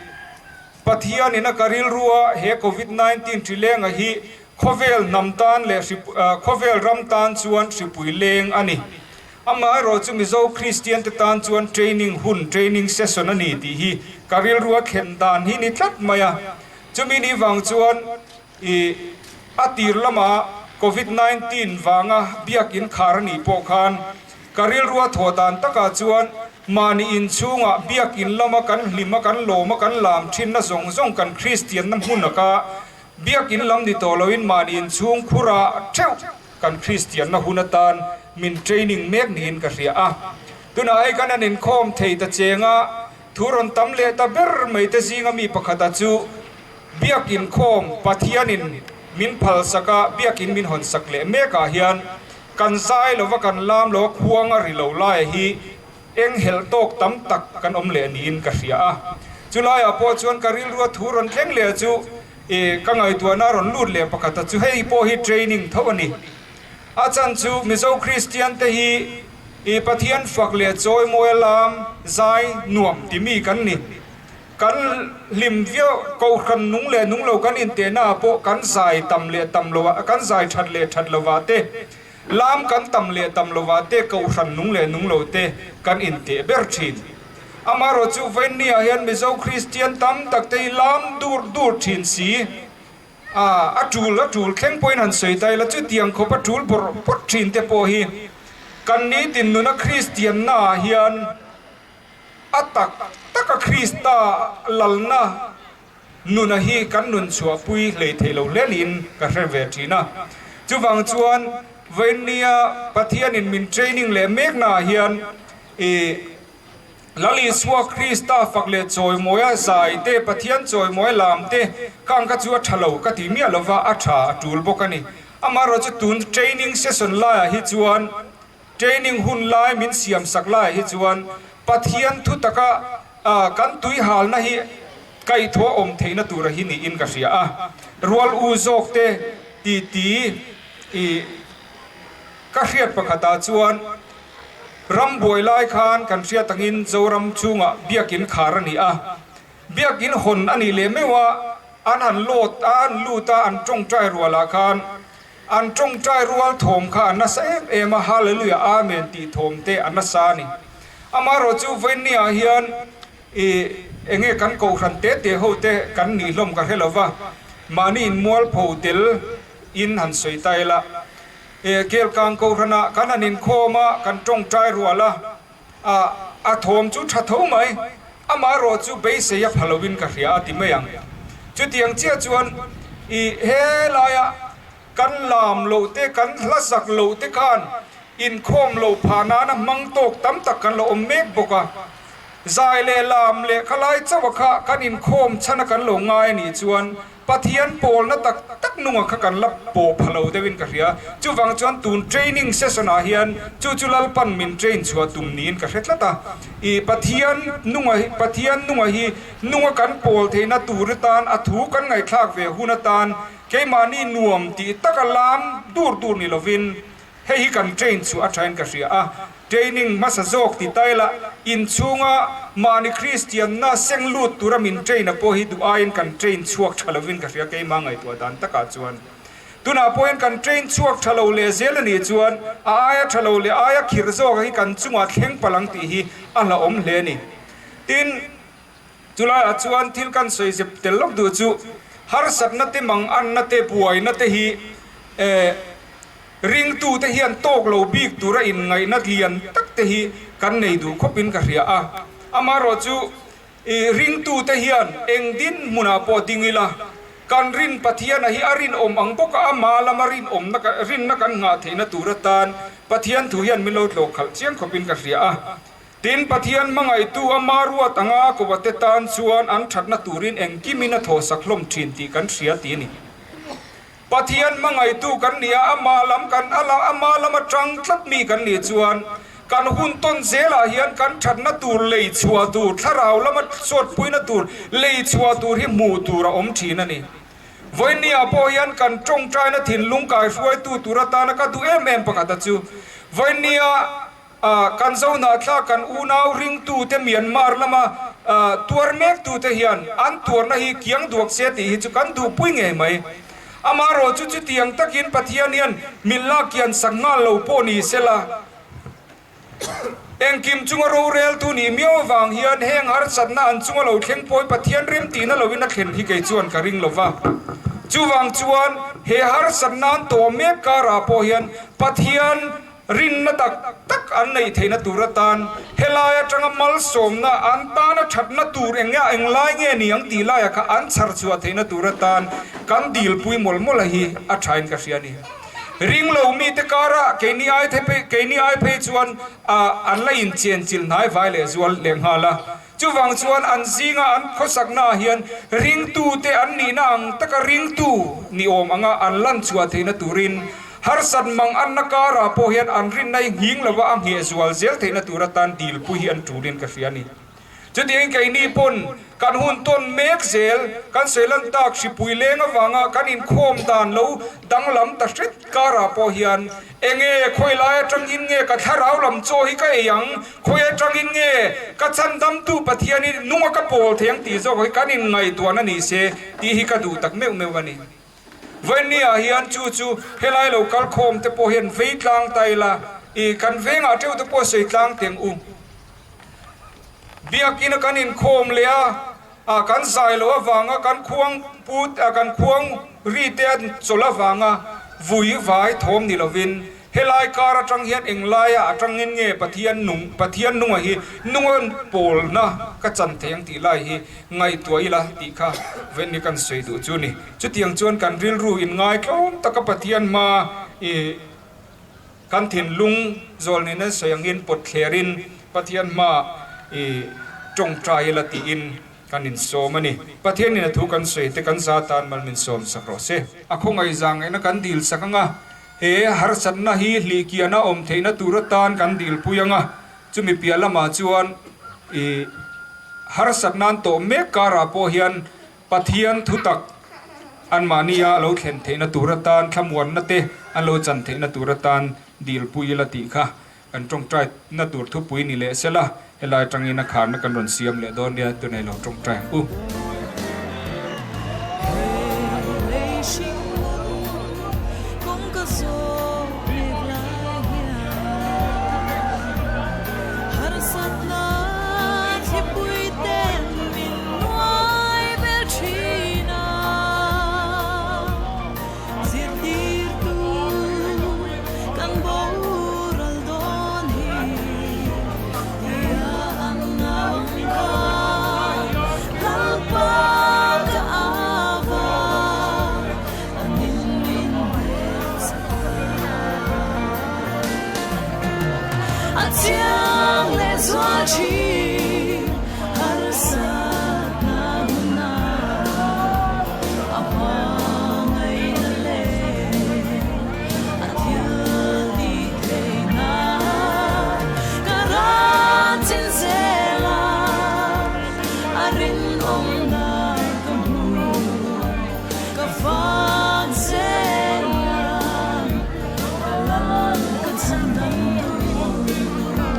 Pathian in a ka rilrua he Covid 19 hri lenga hi khawvel hnam tan leh khawvel ram tan chuan hripui leng a ni. Amaherawh chu Mizo Kristian te tan chuan training hun, training session a ni tih hi ka rilrua thlen dan hi ni tlat mai a. Chumi ni vang chuan I a tir lama Covid 19 vanga biakin khar a nih pawh khan ka rilrua thawh dan takah chuan mahni inchhungah biakin lama kan hlima kan lawma kan lam thinna zawng zawng kan Kristianna hmun aka biakin lam ni tawh loin mahni inchhung khurah theuh kan Kristianna hun atan min training mek niin ka hria a. Tunah hei kan an inkhawm thei ta chenga thu rawn tam leh ta ber mai te zinga mi pakhata chu Biakin khawm Pathianin min phalsak a, biakin min hawnsak leh mekah hian kan zai lova kan lam lo a, khuang a ri lo laia hi eng helh tawk tam tak kan awm leh niin ka hria a. Chulaiah pawh chuan ka rilrua thu rawn thleng leh chu i ka ngaihtuahna a rawn lut leh pakhat a, chu hei pawh hi training tho a ni. A chan chu Mizo Kristian te hi i Pathian fak leh chawimawi a lam zai nuam timi kan ni. Kan hlim viau, Kohhran nung leh nung lo kan intehna ah pawh kan zai tam leh tam lo ah, kan zai that leh that lo ah te, lam kan tam leh tam lo ah te Kohhran nung leh nung lo te kan inteh ber thin. Amaherawh chu vawiinni ah hian Mizo Kristian tam tak te hi lam dur dur thin si a, a tul a tul thleng pawhin han sawi ta ila chutiang khawp a tul bawrh bawrh thin te pawh hi kan nitin nuna Kristianna ah hian A tak taka Krista lalna nuna hi kan nun chhuahpui hlei thei lo hle niin ka hre ve thin a. Chuvang chuan vawiinnia Pathianin min training leh meknaah hian i Lal Isua Krista fak leh chawimawia zai te, Pathian chawimawia lam te khang kha chu a tha lo ka ti miah lova, a tha a tul bawk a ni. Amaherawh chu tun training session laiah hi chuan Training hun lai min siam sak laiah hi chuan Pathian thu taka kan tui halna hi kaihthawh awm theihna tura hi niin ka hria a. Rual u zawk te ti ti i ka hriat pakhatah chuan ram buai lai khan kan hriat angin Zoram chhungah biakin khar a ni a. Biakin hawn a nih leh meuh a, an han lawt a, an lut a, an tawngtai rualah khan An tawngtai rual thawm kha a nasa em em a, Hallelujah, Amen tih thawm te a nasa a ni. Amaherawh chu vawiinniah hian i enge kan kohhran te te ho te kan nih hlawm ka hre lo va, mahni in mualpho tel in han sawi ta ila, e Kelkang kohhranah kan han inkhawm a, kan tawngtai rual a, a a thawm chu tha tho mai, amaherawh chu beisei a pha loin ka hria a ti mai ang. Chutiang chiah chuan i helaia kan lam loh te, kan hlasak loh te khan inkhawm loh phah nana hmang tawk tam tak kan lo awm mek bawk a. Zai leh lam leh khalai chauha kha kan inkhawm chhana kan lo ngai a nih chuan Pathian pawlna tak tak nunga kha kan la pawh pha lo deuhin ka hria. Chuvang chuan tun training session ah hian chu chu Lalpan min train chhuah tum niin ka hre tlat a. I Pathian nunga hi Pathian nunga hi nunga kan pawl theihna tur atan a thu kan ngaihthlak ve hun atan keimahni nuam tih taka lam dur dur ni lovin hei hi kan train chhuah a thain ka hria a. Training hmasa zawk ti ta ila, inchhunga mahni Kristianna seng lut tura min train a pawh hi duh aiin kan train chhuak tha lovin ka hria keimah ngaihtuah dan takah chuan. Tunah pawhin kan train chhuak tha lo leh zel a nih chuan a aia tha lo leh aia khirh zawk hi kan chungah thleng palh ang tih hi a hlauhawm hle a ni. Tin, chulaiah chuan thil kan sawi zep tel lawk duh chu harsatna te manganna te buaina te hi eh ringtute hian tawk lo bik tura inngaihna lian tak te hi kan nei duh khawpin ka hria a. Amaherawhchu I ringtute hian eng dinhmunah pawh ding ila, kan rin Pathiana hi a rinawm ang bawk a, ama lama rinawmna rinna kan nghah theihna tur atan Pathian thu hian min lo tlawh khalh chiang khawpin ka hria a. Tin, Pathian hmangaihtu ama ruat anga a kawate tan chuan an thatna turin engkimin a thawhsak hlawm thin tih kan hria ti a ni. Pathian hmangaihtu kan nih a, ama lam kan ama lama tang tlat mi kan nih chuan kan hun tawn zelah hian kan thatna tur lei chhuah tur, thlarau lama suatpuina tur lei chhuah tur hi hmuh tur a awm thin a ni. Vawinia pawh hian kan tawngtaina thinlung kaihruaitu tur atana ka duh em em pakhat a chu Vawinia Kan Zohnahthlak kan unau ringtute Myanmar lama tuar mektute hian an tuarna hi kiang duak se tih hi chu kan duhpui ngei mai. Amaherawh chu chutiang takin Pathian hian min lak kian sak nghal lo pawh ni sela, engkim chunga roreltu nih miau avang hian heng harsatna an chunga lo thleng pawi Pathian remtihna loin a thlen hi kei chuan ka ring lova. Chuvang chuan he harsatna an tawh mek karah pawh hian Pathian Rinna tak tak an neih theihna tur atan helai atanga malsawmna an tana thatna tur eng nge englai nge ni ang tih laiah kha an chhar chhuah theihna tur atan kan dilpui mawlh mawlh a hi a thain ka hria a ni. Ring lo mite karah keini ai keini ai phei chuan an la inchen chilh hnai vai leh zual leh nghal a. Chuvang chuan an zinga an khawsaknaah hian ringtute an nihna ang taka ringtu ni awm anga an lan chhuah theihna turin Harsat mang anna karah pawh hian an rinna hi nghing lova a ngheh zual zel theihna tur atan dilpui hi an tulin ka hria a ni. Chutiangin keini pawn kan hun tawn mek zel, kan sawi lan tak hripui leng avanga kan inkhawm dan lo danglam ta hret karah pawh hian enge khawi lai atangin nge ka thlarau lam chaw hi ka ei ang, khawi atangin nge ka chandamtu Pathianin nunga ka pawl thei ang tih zawk hi kan inngaihtuahna ni se tih hi ka duh tak meuh meuh a ni. Vawinia hian chu chu helai lo kal khawm te pawh hian vei tlang ta ila, i kan vengah teuh te pawh sawi tlang teng u. Biakina kan inkhawm leh a, a kan zai loh avanga kan khuang put a kan khuang ri te an chawlh avanga vui vai thawm ni lovin Helai kar atang hian englaia atangin nge Pathian nung Pathian nunga hi nunga pawlna ka chan thei ang tih lai hi ngaihtuah ila tih kha Venni kan sawi duh chu ni. Chutiang chuan kan rilru in ngaitlawm taka Pathian hma i kan thinlung zawl nen an sawi angin pawt thlerin Pathian hma i tawngtai ila tiin kan insawm a ni. Pathianin a thu kan sawi te kan za tan mal min sawm sak rawh se. A khawngaihzah ngaihna kan dil sak anga He harsatna hi hlihkiahna awm theihna tur atan kan dilpui ang a, chumi piah lamah chuan i harsatna an tawh mek karah pawh hian Pathian thutak anmahnia a lo thlen theihna tur atan thlamuanna te an lo chan theihna tur atan dilpui ila tih kha kan tawngtai na tur thupui ni leh sela, helai atangin a kharna kan rawn siam leh dawn nia tunei lo tawngtai ang u. Zirtirtu kan boral dawn hi tia an nau ang khan Lalpa ka ava a nin min hmel chak a. A chiang leh zual thin harsatna huna a hma ngaihna leh a thil tih theihna ka ran chin zel a, a rinawmna ka hmu ka fak zel a, ka lal ka chhan dang tur.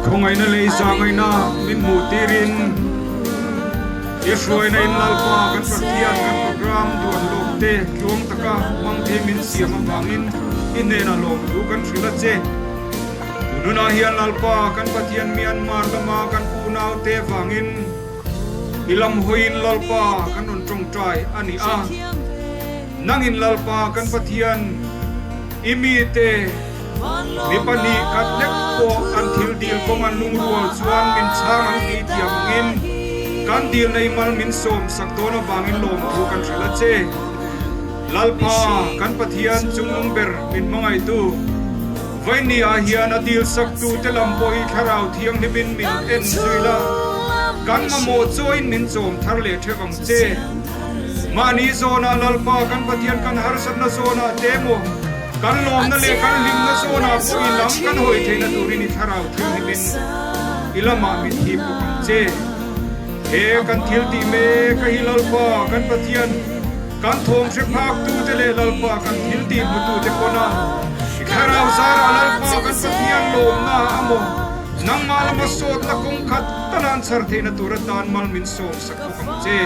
Khawngaihna lei zahngaihna min hmuh tirin i hruaina in Lalpa kan Pathian kan program duan lawk te tluang taka hmang thei min siam avangin i hnenah lawmthu kan hrilh a che. Tununah hian Lalpa kan Pathian Myanmar lama kan unaute vangin i lam hawiin Lalpa kan rawn tawngtai a ni a. Nangin Lalpa kan Pathian i mite mi pahnih khat lek pawh an thil dil kawng an lungrual chuan min chhang ang tih thiam angin kan dil nei mal min sawm sak dawn avangin lawmthu kan hrilh a che. Lalpa kan Pathian chungnung ber min hmangaihtu Vaini ah hian a dil sak tu te lam pawh hi thlarau thianghlim in min en zui la, kan mamawh chawiin min chawm thar leh theuh ang che. Mahni zawnah Lalpa kan Pathian kan harsatna zawnah te maw, kan lawmna leh kan hlimna zawnah pawh i lam kan hawi theihna turin i thlarau thianghlim in i lamah min hip bawk ang che. He kan thil tih mek a hi Lalpa kan Pathian, Kan thawm hre phak tute leh Lalpa kan thil tih hmutute pawn a, i thlarau zarah Lalpa kan Pathian lawmna a maw, nangmah lama sawtna kawng khat tala an chhar theihna tur atan mal min sawm sak bawk ang che.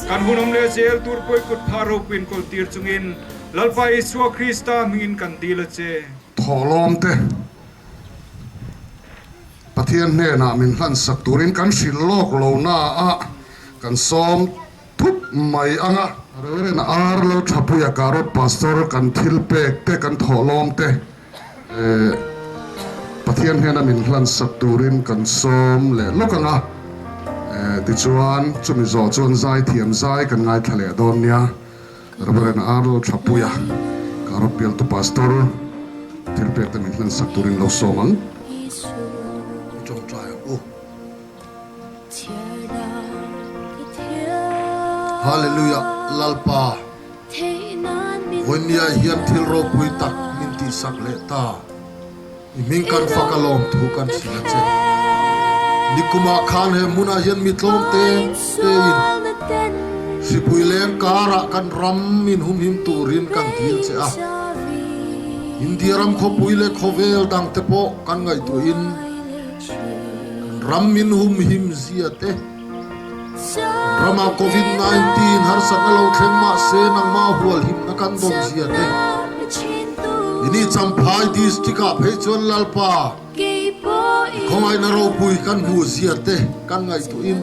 Kan hunawm leh zel tur pawi kut phah ropuiin kawl tir chungin Lalpa Isua Krista hmingin kan dil a che. Thawhlawmte Pathian hnenah min hlansak turin kan hrilh lawk lo naah kan sawm Thup mai ang a. Reverend R. Lalthapuia Karot Pastor kan thil pek te kan thawhlawm te Pathian hnena min hlan sak turin kan sawm leh lawk ang a. Tichuan chumi zawh chuan zai thiam zai kan ngaithla leh dawn nia. Reverend R. Lalthapuia Karot Bialtu Pastor thil pek te min hlan sak turin lo sawm ang. I tawngtai ang u. Hallelujah Lalpa Vawinia hian thil ropui tak min tihsak leh ta i hming kan fak a lawm thu kan hrilh a che. Nikumah khan he hmunah hian mi tlawm te tein hripui leng karah kan ram min humhim turin kan dil che a. India ram khawpui leh khawvel dangte pawh kan ngaihtuahin Kan ram min humhim zia te, kan ramah Covid 19 harsatna lo thleng mahse nangmah hualhimna kan dawm zia te, ini Champhai District ah phei chuan Lalpa i khawngaihna ropui kan hmuh zia te kan ngaihtuahin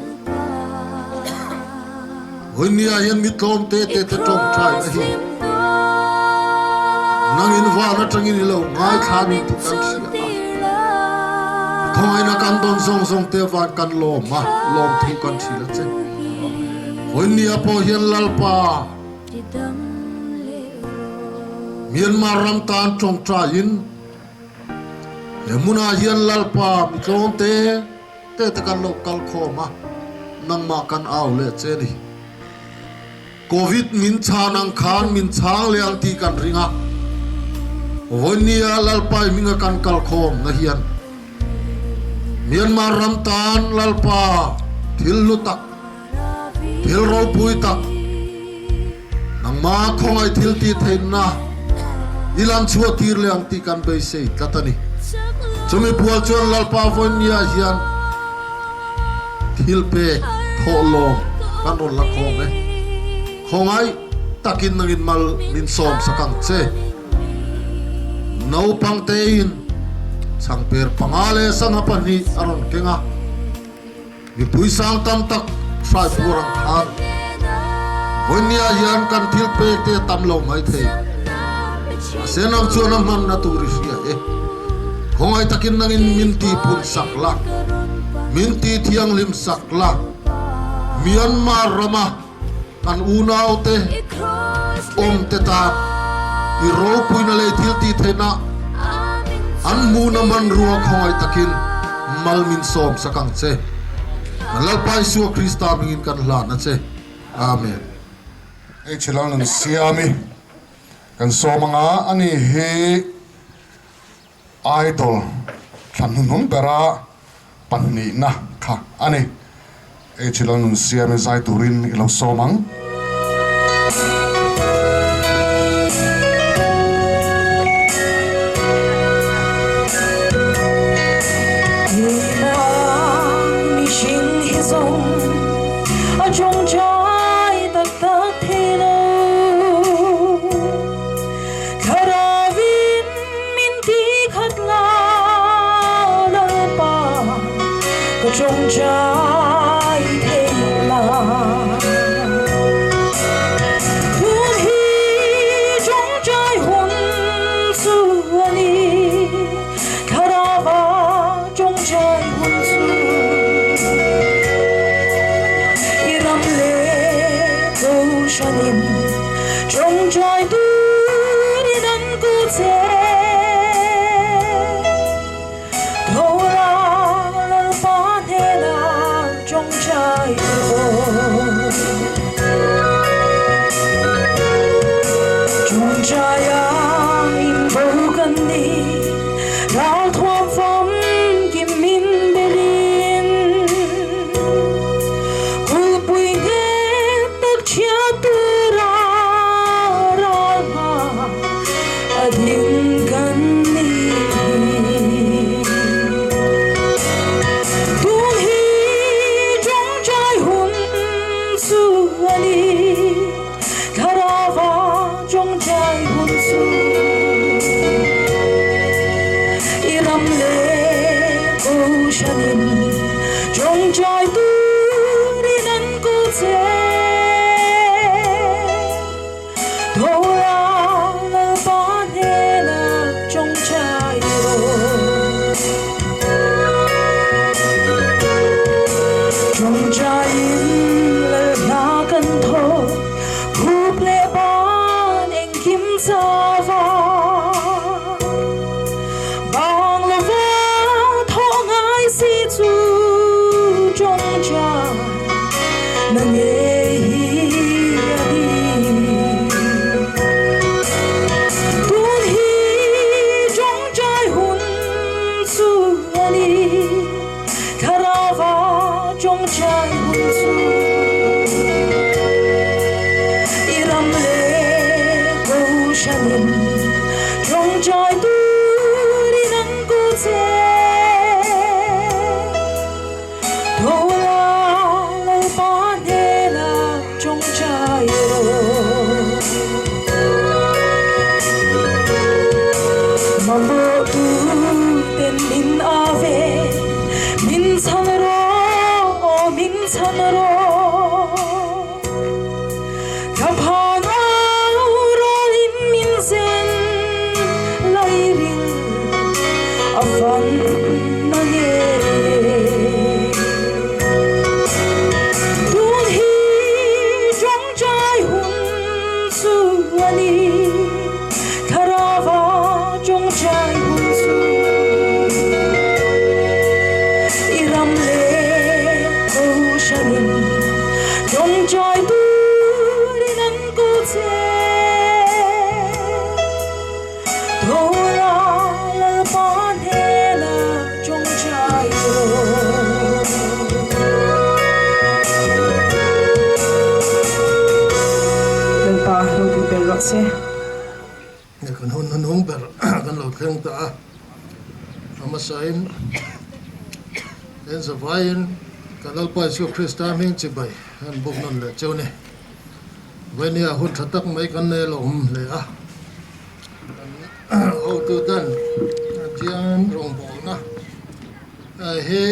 Vawinia hian mi tlawm te te te tawngtai na hi nangin van atangin i lo ngaithla ni tih kan hria a. Khawngaihna kan dawn zawng zawng te van kan lawm a, lawmthu kan hrilh a che. Vawinia pawh hian Lalpa Myanmar ram tan tawngtaiin he hmunah hian Lalpa mi tlawm te Te te kan lo kal khawm a, nangmah kan au leh che ni. Covid min chhan ang khan min chhang leh ang tih kan ring a, Vawinia Lalpai hminga kan kal khawm na hian Myanmar ram tan Lalpa thil hlu tak, thil ropui tak, nangmah khawngaih thil tih theihna i lan chhuah tir leh ang tih kan beisei tlat a ni. Chumi pual chuan Lalpa Vawinia hian thil pek thawhlawm kan rawn la khawm e. Khawngaih takin nangin mal min sawm sak ang che. Naupang tein changper panga leh sangha pahnih a rawn keng a. Mipui sang tam tak hrai pur ang khan. Vawinia hian kan thil pek te a tam lo maithei. Mahse nang chuan a hmanna tur i hria e. Khawngaih takin nangin min tihpun sak la, min tihthianghlim sak la. Myanmar rama kan unaute awmte tan i ropuina leh thil tihtheihna an hmuhna hmanrua khawngaih takin mal min sawm sak ang che. Kan Lalpa Isua Krista hmingin kan hlan a che. Amen. Hei chilal nun siami kan sawm anga ani hi Idol thla hnuhnung bera pahnihna kha a ni. Hei chilal nun siami zai turin i lo sawm ang. Kan hun hnuhnung ber kan lo thleng ta a, a hmasain Enzavaiin kan Lalpa Isua Krista hming chibai an buk nawn leh cheu ni. Vainia hun tha tak mai kan nei lo awm hle a, kan hotu ten Pathian rawngbawlna hi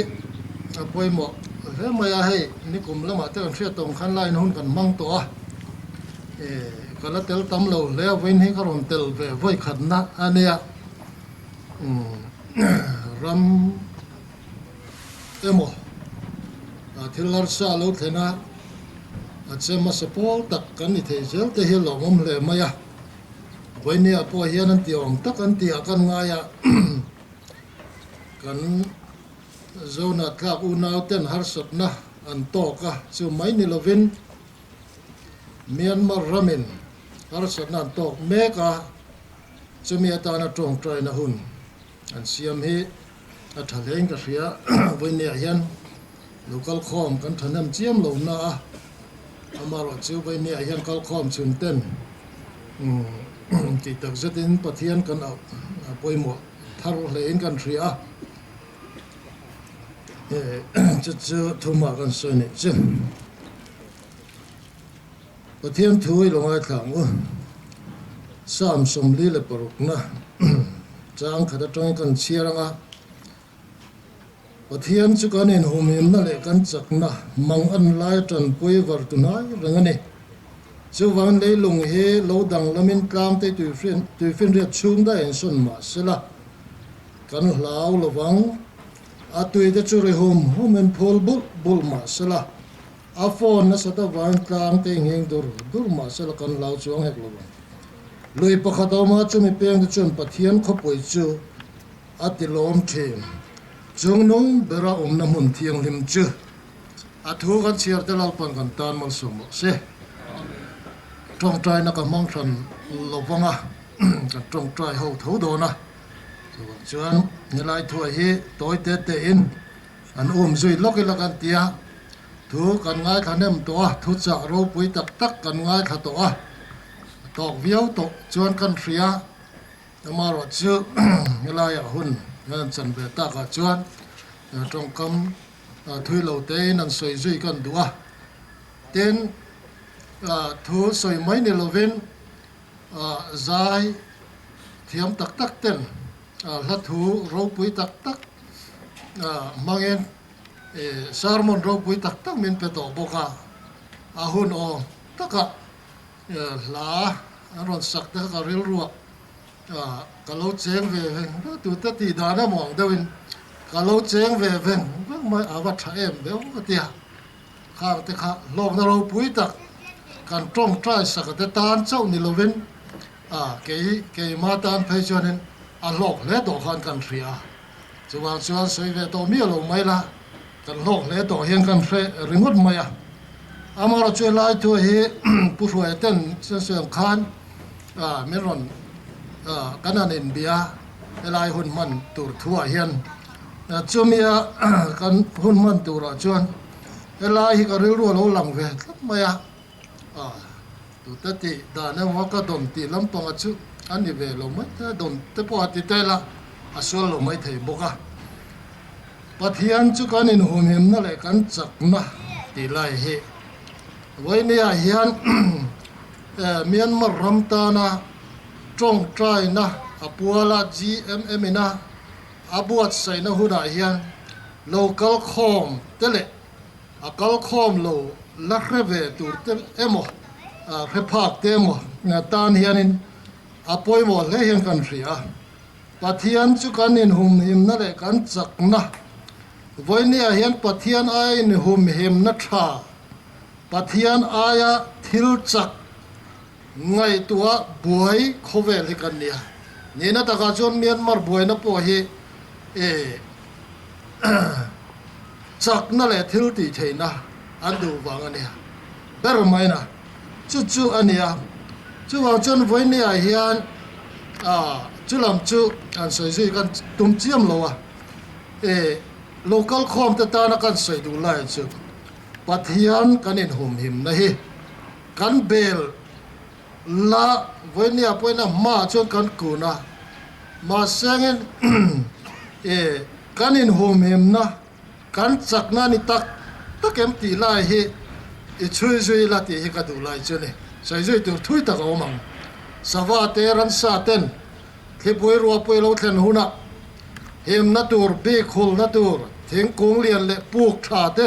a pawimawh hle mai a, hei nikum lamah te kan hriat tawng khan line hun kan hmang tawh a. Ka la tel tam lo hle a, vawiin hi ka rawn tel ve vawi khatna a nia. Ram emaw thil harsa a lo thlen a, a che hmasa pawl tak kan ni thei zel te hi lawmawm hle mai a. Vawinia pawh hian an ti awm tak an tih ah kan ngai a, kan Zohnahthlak unau ten harsatna an tawk a, chu mai ni lovin Myanmar ramin harsatna an tawk mek a, chumi atana tawngtaina hun an siam hi a tha hlein ka hria. Vawinia hian local khawm kan thahnem chiam lo na a, amaherawhchu vawinia hian kalkhawm chhun ten tih tak zetin Pathian kan auh pawimawh thar hlein kan hria a. Chu chu thumah kan sawi nih chu. Pathian thu i lo ngaithla ang u. Psalm 46na chang khat atangin kan chhiar ang a. Pathian chu kan inhumhimna leh kan chakna mang an lai tanpui var tu hnai reng a ni. Chuvangin leilung hi lo danglamin tlangte tuifinriat chhung daih insawn mah sela. Kan hlau lovang. A tuite chu ri hum hum in phul bulh bulh mah sela, a phone nasat avangin tlang te nghing dur dur mah sela kan hlau chuang hek lovang. Lui pakhat a awm a, chumi peng te chuan Pathian khawpui chu a ti lawm thin. Chungnung bera awmna hmun thianghlim chu a thu kan chhiar te Lalpan kan tan malsawm rawh se. Tawngtaina ka hmang hran lovang a, kan tawngtai ho tho dawn a. Chuvang chuan helai thuai hi tawi te tein an um zui lawk ila kan ti a, thu kan ngaithla hnem tawh a, thuchah ropui tak tak kan ngaithla tawh a, a tawk viau tawh chuan kan hria, amaherawh chu helaiah hun an chan ve takah chuan tawngkam thui lo tein an sawi zui kan duh a, tin thu sawi mai ni lovin Zai thiam tak tak ten hla thu ropui tak tak hmangin sermon ropui tak tak min pe tawh bawk a, a hun awm takah hla an rawn sak te kha ka rilruah ka lo cheng ve veng veng tute tih dan emaw ang deuhin ka lo cheng ve veng veng mai a va tha em deuh ka ti a. Khang te kha hlawkna ropui tak kan tawngtai sak te tan chauh ni lovin a kei keima tan phei chuanin a hlawk hle tawh khan kan hria a. Chuvang chuan sawi ve tawh miah lo mai la, kan hlawk hle tawh hian kan hre ringawt mai a. Amaherawhchu helai thu hi Pu Hruaia ten sawi ang khan min rawn kan han inbia helai hun hman tur thuah hian Chumia kan hun hman turah chuan helai hi ka rilru a lo lang ve tlat mai a, tute tih dan emaw ka dawn tih lampanga chu a ni ve lo mai thei a, dawn te pawh a ti tel a, a sual lo mai thei bawk a. Pathian chu kan inhumhimna leh kan chakna tih lai hi Vawinia hian Myanmar ram tana tawngtaina a puala GMM ina A buatsaihna hunah hian lo kal khawm te leh a kal khawm lo la hre ve tur te emaw, hre phak te emaw tan hianin a pawimawh hle hian kan hria a. Pathian chu kan inhumhimna leh kan chakna vawinia hian Pathian aia inhumhimna tha, Pathian aia thil chak Ngaihtuah buai khawvel hi kan nia. Nihna takah chuan Myanmar buaina pawh hi e chakna leh thil tih theihna an duh vang a nia. Ber maina chu chu a nia. Chuvang chuan vawinia hian chu lam chu an sawi zui kan tum chiam lo a. E local khawm te tana kan sawi duh lai chu Pathian kan inhumhimna hi. Kan bel la vawinia pawhin a hmaah chuan kan kun a, mahsengin e kan inhumhimna, kan chakna a ni tak tak em tih lai hi i chhui zui ila tih hi ka duh lai chu a ni. Sawi zui tur thui tak a awm ang. Sava te, ransa ten thlipui ruahpui lo thlen hunah himna tur, bik hulna tur, thingkung lian leh puk tha te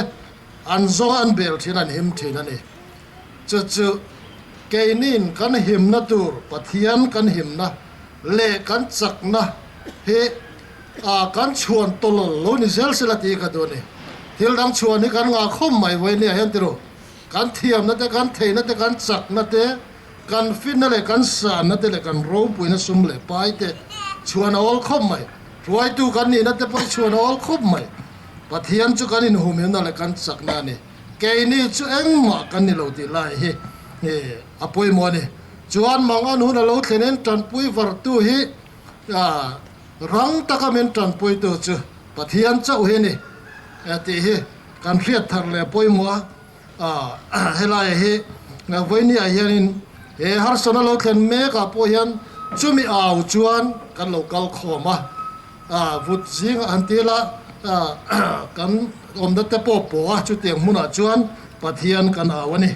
an zawng an bel thin, an him thin a ni. Chu chu. Keinin kan himna tur Pathian kan himna leh kan chakna hi kan chhuan tawlawl lo ni zel sela tih ka duh a ni. Thil dang chhuan hi kan ngah khawm mai vawi nia hian tiru. Kan thiamna te, kan theihna te, kan chakna te, kan finna leh kan sanna te leh kan ropuina sum leh pai te chhuan a awl khawp mai. Hruaitu kan nihna te pawh hi chhuan a awl khawp mai. Pathian chu kan inhumhimna leh kan chakna a ni. Keini chu engmah kan ni lo tih lai hi a pawimawh a ni. Chuan Mangan hun a lo thlenin tanpui vartu hi rang taka min tanpuitu chu Pathian chauh hi a ni tih hi kan hriat thar leh pawimawh a. Helaiah hi vawinia hianin he harsana lo thlen mekah pawh hian chumi au chuan kan lo kal khawm a. Vut zingah han ti ila kan awmna te pawh pawh a, chutiang hmunah chuan Pathian kan au a ni.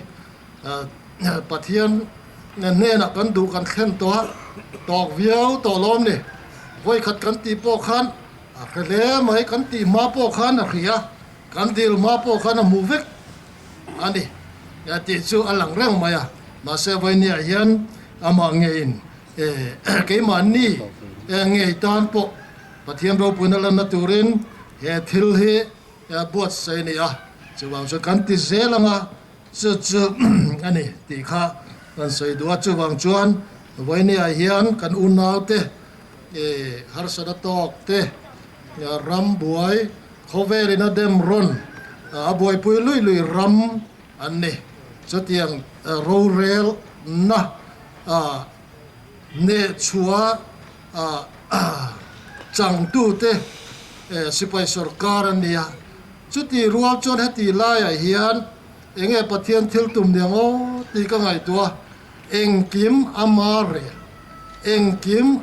Pathian hnenah kan duh kan thlen tawh a, tawk viau tawh lawm ni. Vawikhat kan tih pawh khan a hre hle mai, kan tih hma pawh khan a hria, kan dil hma pawh khan a hmu vek a ni tih chu a lang reng mai a. Mahse vawinia hian amah ngeiin Keimahni ngei tan pawh Pathian ropuina lanna turin he thil hi buatsaih a ni a, chuvang chuan kan ti zel ang a, chu chu a ni tih kha kan sawi duh a. Chuvang chuan vawinia hian kan unaute harsatna tawk te, ram buai khawvelin a dem rawn a buaipui lui lui ram an ni. Chutiang rorelna a nehchhuah a changtute sipai sorkar an ni a. Chuti rual chuan heti laiah hian enge Pathian thil tum ni ang aw tih ka ngaihtuah a, engkim a mar rel, engkim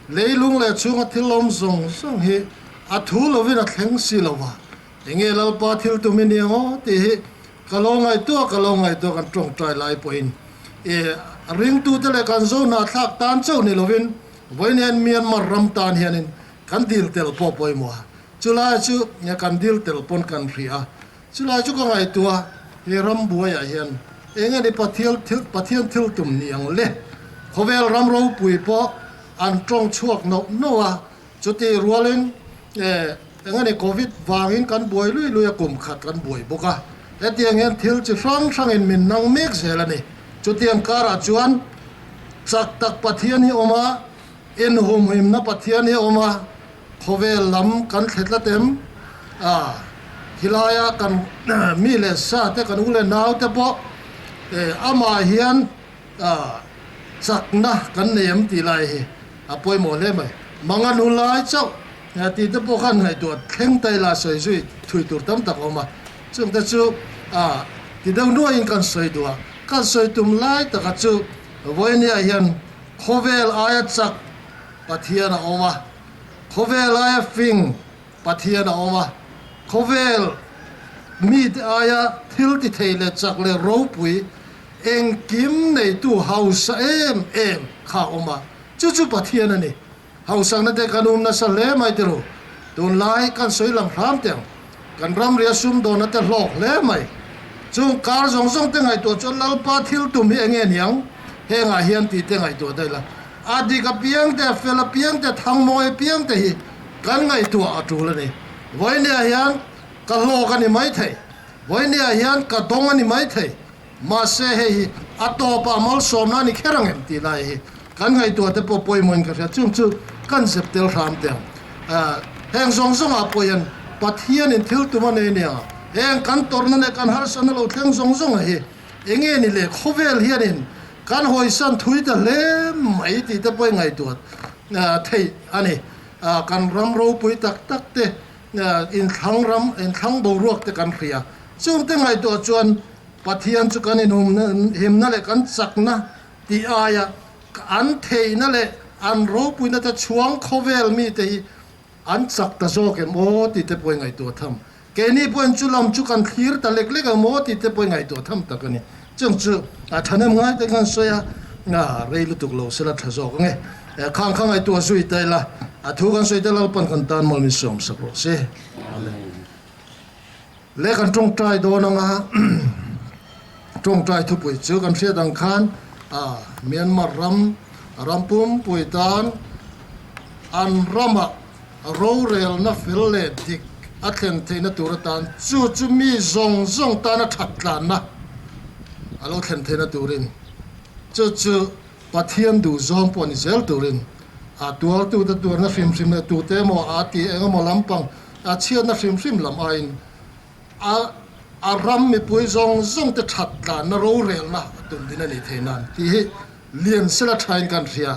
leilung leh chhunga thil awm zawng zawng hi a thu lovin a thleng si lo va, enge Lalpa thil tum i ni ang aw tih hi Ka lo ngaihtuah, ka lo ngaihtuah kan tawngtai lai pawhin i ringtute leh kan zo hnahthlak tan chauh ni lovin vawiin Myanmar ram tan hianin kan dil tel pawh pawimawh a, chulai chu nge kan dil tel pawn kan hria a, chulai chu ka ngaihtuah he ram buaiah hian eng nge ni Pathian thil Pathian thil tum ni ang le? Khawvel ram ropui pawh an tawng chhuak nauh nauh a, Chutih rualin eng a ni Covid vangin kan buai lui lui a, kum khat kan buai bawk a, hetiang hian thil chi hrang hrangin min nang mek zel a ni. Chutiang karah chuan chak tak Pathian hi awm a, inhumhimna Pathian hi awm a, khawvel lam kan thle tlat em? A, khilaia kan mi leh sa te, kan u leh nau te pawh amah hian Chakna kan nei em tih lai hi a pawimawh hle mai. Manga nu lai chauh tih te pawh khan ngaihtuah thleng ta ila sawi zui thui tur tam tak a awm a. Chung te chu ti deuh nuaiin kan sawi duh a. Kan sawi tum lai taka chu vawinia hian khawvel aia chak Pathian a awm a, khawvel aia fing Pathian a awm a, khawvel mite aia thil ti thei leh chak leh ropui Engkim neitu hausa em em kha a awm a, chu chu Pathian a ni. Hausakna te kan um nasa hle mai tiru, tunlai kan sawi lang hram teh ang. Kan ramria sumdawnna te hlawk hle mai. Chung kar zawng zawng te ngaihtuah chuan Lalpa thil tum hi enge niang? Hengah hian tih te ngaihtuah daih la. A dik apiang te, a fel apiang te, thangmawi apiang te hi kan ngaihtuah a tul a ni. Vawinia hian ka hlawk a ni maithei. Vawinia hian ka dawng a ni maithei. Mahse hei hi a tawpah malsawmna a ni kher ang em tih lai hi kan ngaihtuah te pawh pawimawhin ka hria. Chung chu kan zep tel hram teh ang. Heng zawng zawngah pawh hian Pathianin thil tum a nei nia. Heng kan tawrhna leh kan harsatna lo thleng zawng zawng hi enge ni le khawvel hianin kan hawisan thui ta hle mai tih te pawh i ngaihtuah theih a ni. Kan ram ropui tak tak te inthlang ram inthlang boruak te kan hria. Chungte ngaihtuah chuan Pathian chu kan inhumhimna leh kan chakna tih aia an theihna leh an ropuina te chhuang khawvel mite hi an chak ta zawk em aw tih te pawh i ngaihtuah tham. Keini pawhin chu lam chu kan thlir ta lek lek ang maw tih te pawh i ngaihtuah tham tak a ni. Chung chu a thahnem ngai te khan sawi a, rei lutuk lo sela tha zawk ang e. Khang kha ngaihtuah zui ta ila, a thu kan sawi te Lalpan kan tan mawl min sawmsak rawh se. Amen. Le kan tawngtai dawn anga Tawngtai thupui chu kan hriat ang khan Myanmar ram ram pumpui tan an rama rorelna fel leh dik a thlen theihna tur atan chu chu mi zawng zawng tana that tlanna a lo thlen theihna turin chu chu Pathian duh zawng pawh ni zel turin a tuartute tuarna hrim hrim leh tute emaw a ti eng emaw lampang a chhiatna hrim hrim lam aiin a a ram mipui zawng zawng te that tlanna rorelna a tum din a nih theih nan tih hi lian sela thain kan hria.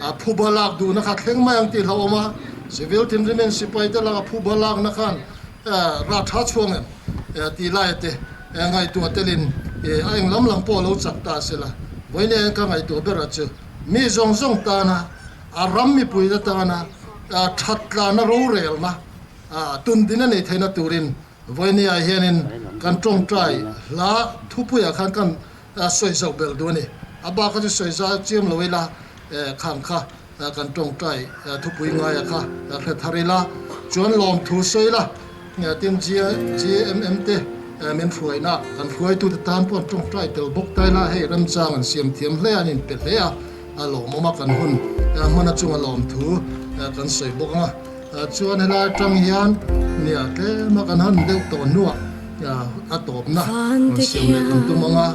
A phuba lak duhna kha thleng mai ang tih hlauhawm a, civil thinrimin sipai te laka phuba lakna khan rah tha chhuang em tih laia te ngaihtuah telin a eng lam lam pawh a lo chak ta sela. Vawiin eng ka ngaihtuah ber a chu mi zawng zawng tana a ram mipui te tana that tlanna rorelna tundin a neih theihna turin Vawinia hianin kan tawngtai hla thupuiah khan kan sawi zauh belh duh a ni. A bak kha chu sawi zau chiam lo ila khang kha kan tawngtai thupui ngaia kha hre thar ila chuan lawmthu sawi ila tin GMM te min hruaina kan hruaitute tan pawh an tawngtai tel bawk ta ila hei remchang an siam thiam hle a an inpe hle a a lawmawm a kan hun hman achunga lawmthu kan sawi bawk ang a. Chuan helai atang hian nia tlema kan han deuh tawh hnuah a tawpna rawn siam leh kan tum ang a,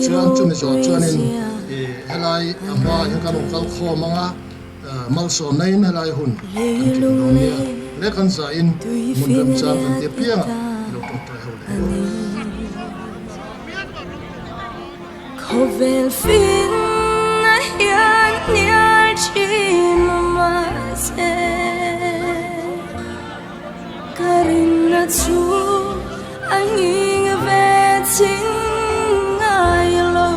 chuan chumi zawh chuanin helai a hmaah hian kan rawn kal khawm ang a, malsawmna in helai hun kan tling dawn nia leh kan zahin hmun remchang kan ti apiangah i lo tawngtai ho leh ang. Khawvel finna hian hnial thin mahse ka rinna chu a nghing ve ching ngai lo.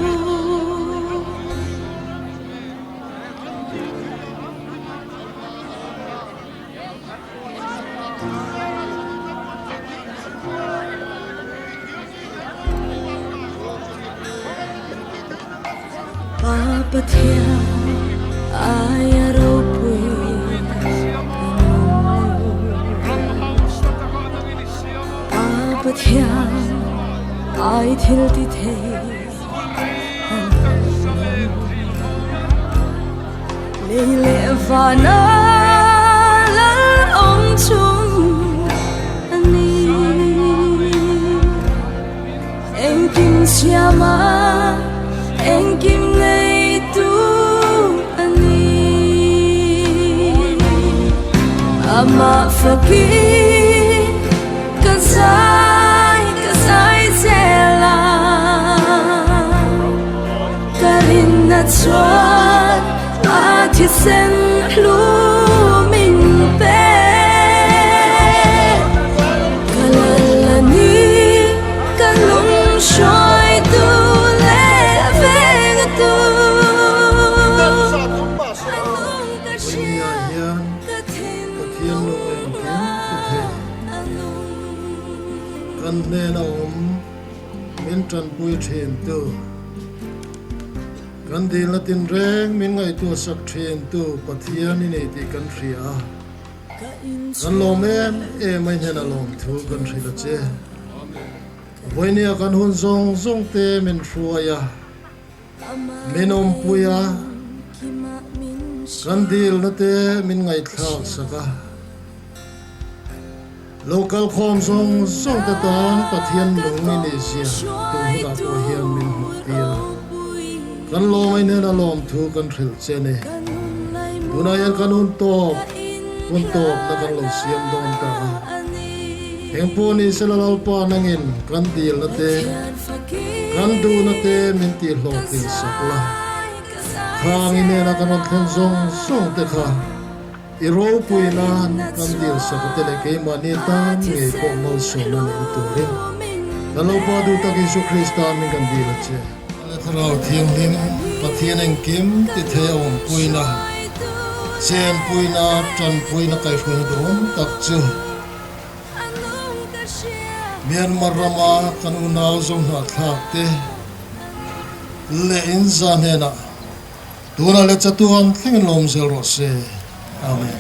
Pa Pathian aia ropui an awm lo. Pa Pathian ai thil ti thei an awm lo. Lei leh vana lal awm chung a ni. Engkim siama engkim neitu a ni. Amah fakin ka zai ka zai zel a. Ka rinna chuan a thisen hlu min pe. Ka lal a ni, ka lung hruaitu leh vengtu. A nung ka hria, ka thinlung a nung. Kan hnena awm. Min tanpui thin tu, kan dilna tinreng min ngaihtuah sak thin tu Pathian i nei tih kan hria a. Kan lawm em em a i hnena lawmthu kan hrilh a che. Vawinia kan hun zawng zawng te min hruai a, min awmpui a, kan dilna te min ngaihthlak sak a. Lo kal khawm zawng zawng te tan Pathian nung i nih zia tun hunah pawh hian min hmuh tir a. Kan lawm ai hnena lawmthu kan hrilh che ni. Tunah hian kan hun tawp, hun tawpna kan lo siam dawn ta a. Eng pawh ni sela Lalpa nangin kan dilna te, kan duhna te min tihhlawhtlin sak la. Khang i hnena kan rawn thlen zawng zawng te kha I ropui nan kan dil sak te leh keimahni tan ngei pawh malsawmna neihna turin kan lo Pa duh tak Isu Krista min kan dil a che. Le Thlarau Thianghlim Pathian engkim ti thei a awmpuina, chenpuina, tanpuina kaihhruaina duhawm tak chu Myanmar rama kan unau zohnahthlak te leh inza hnenah Tunah leh chatuan thlengin lawm zel rawh se. Amen.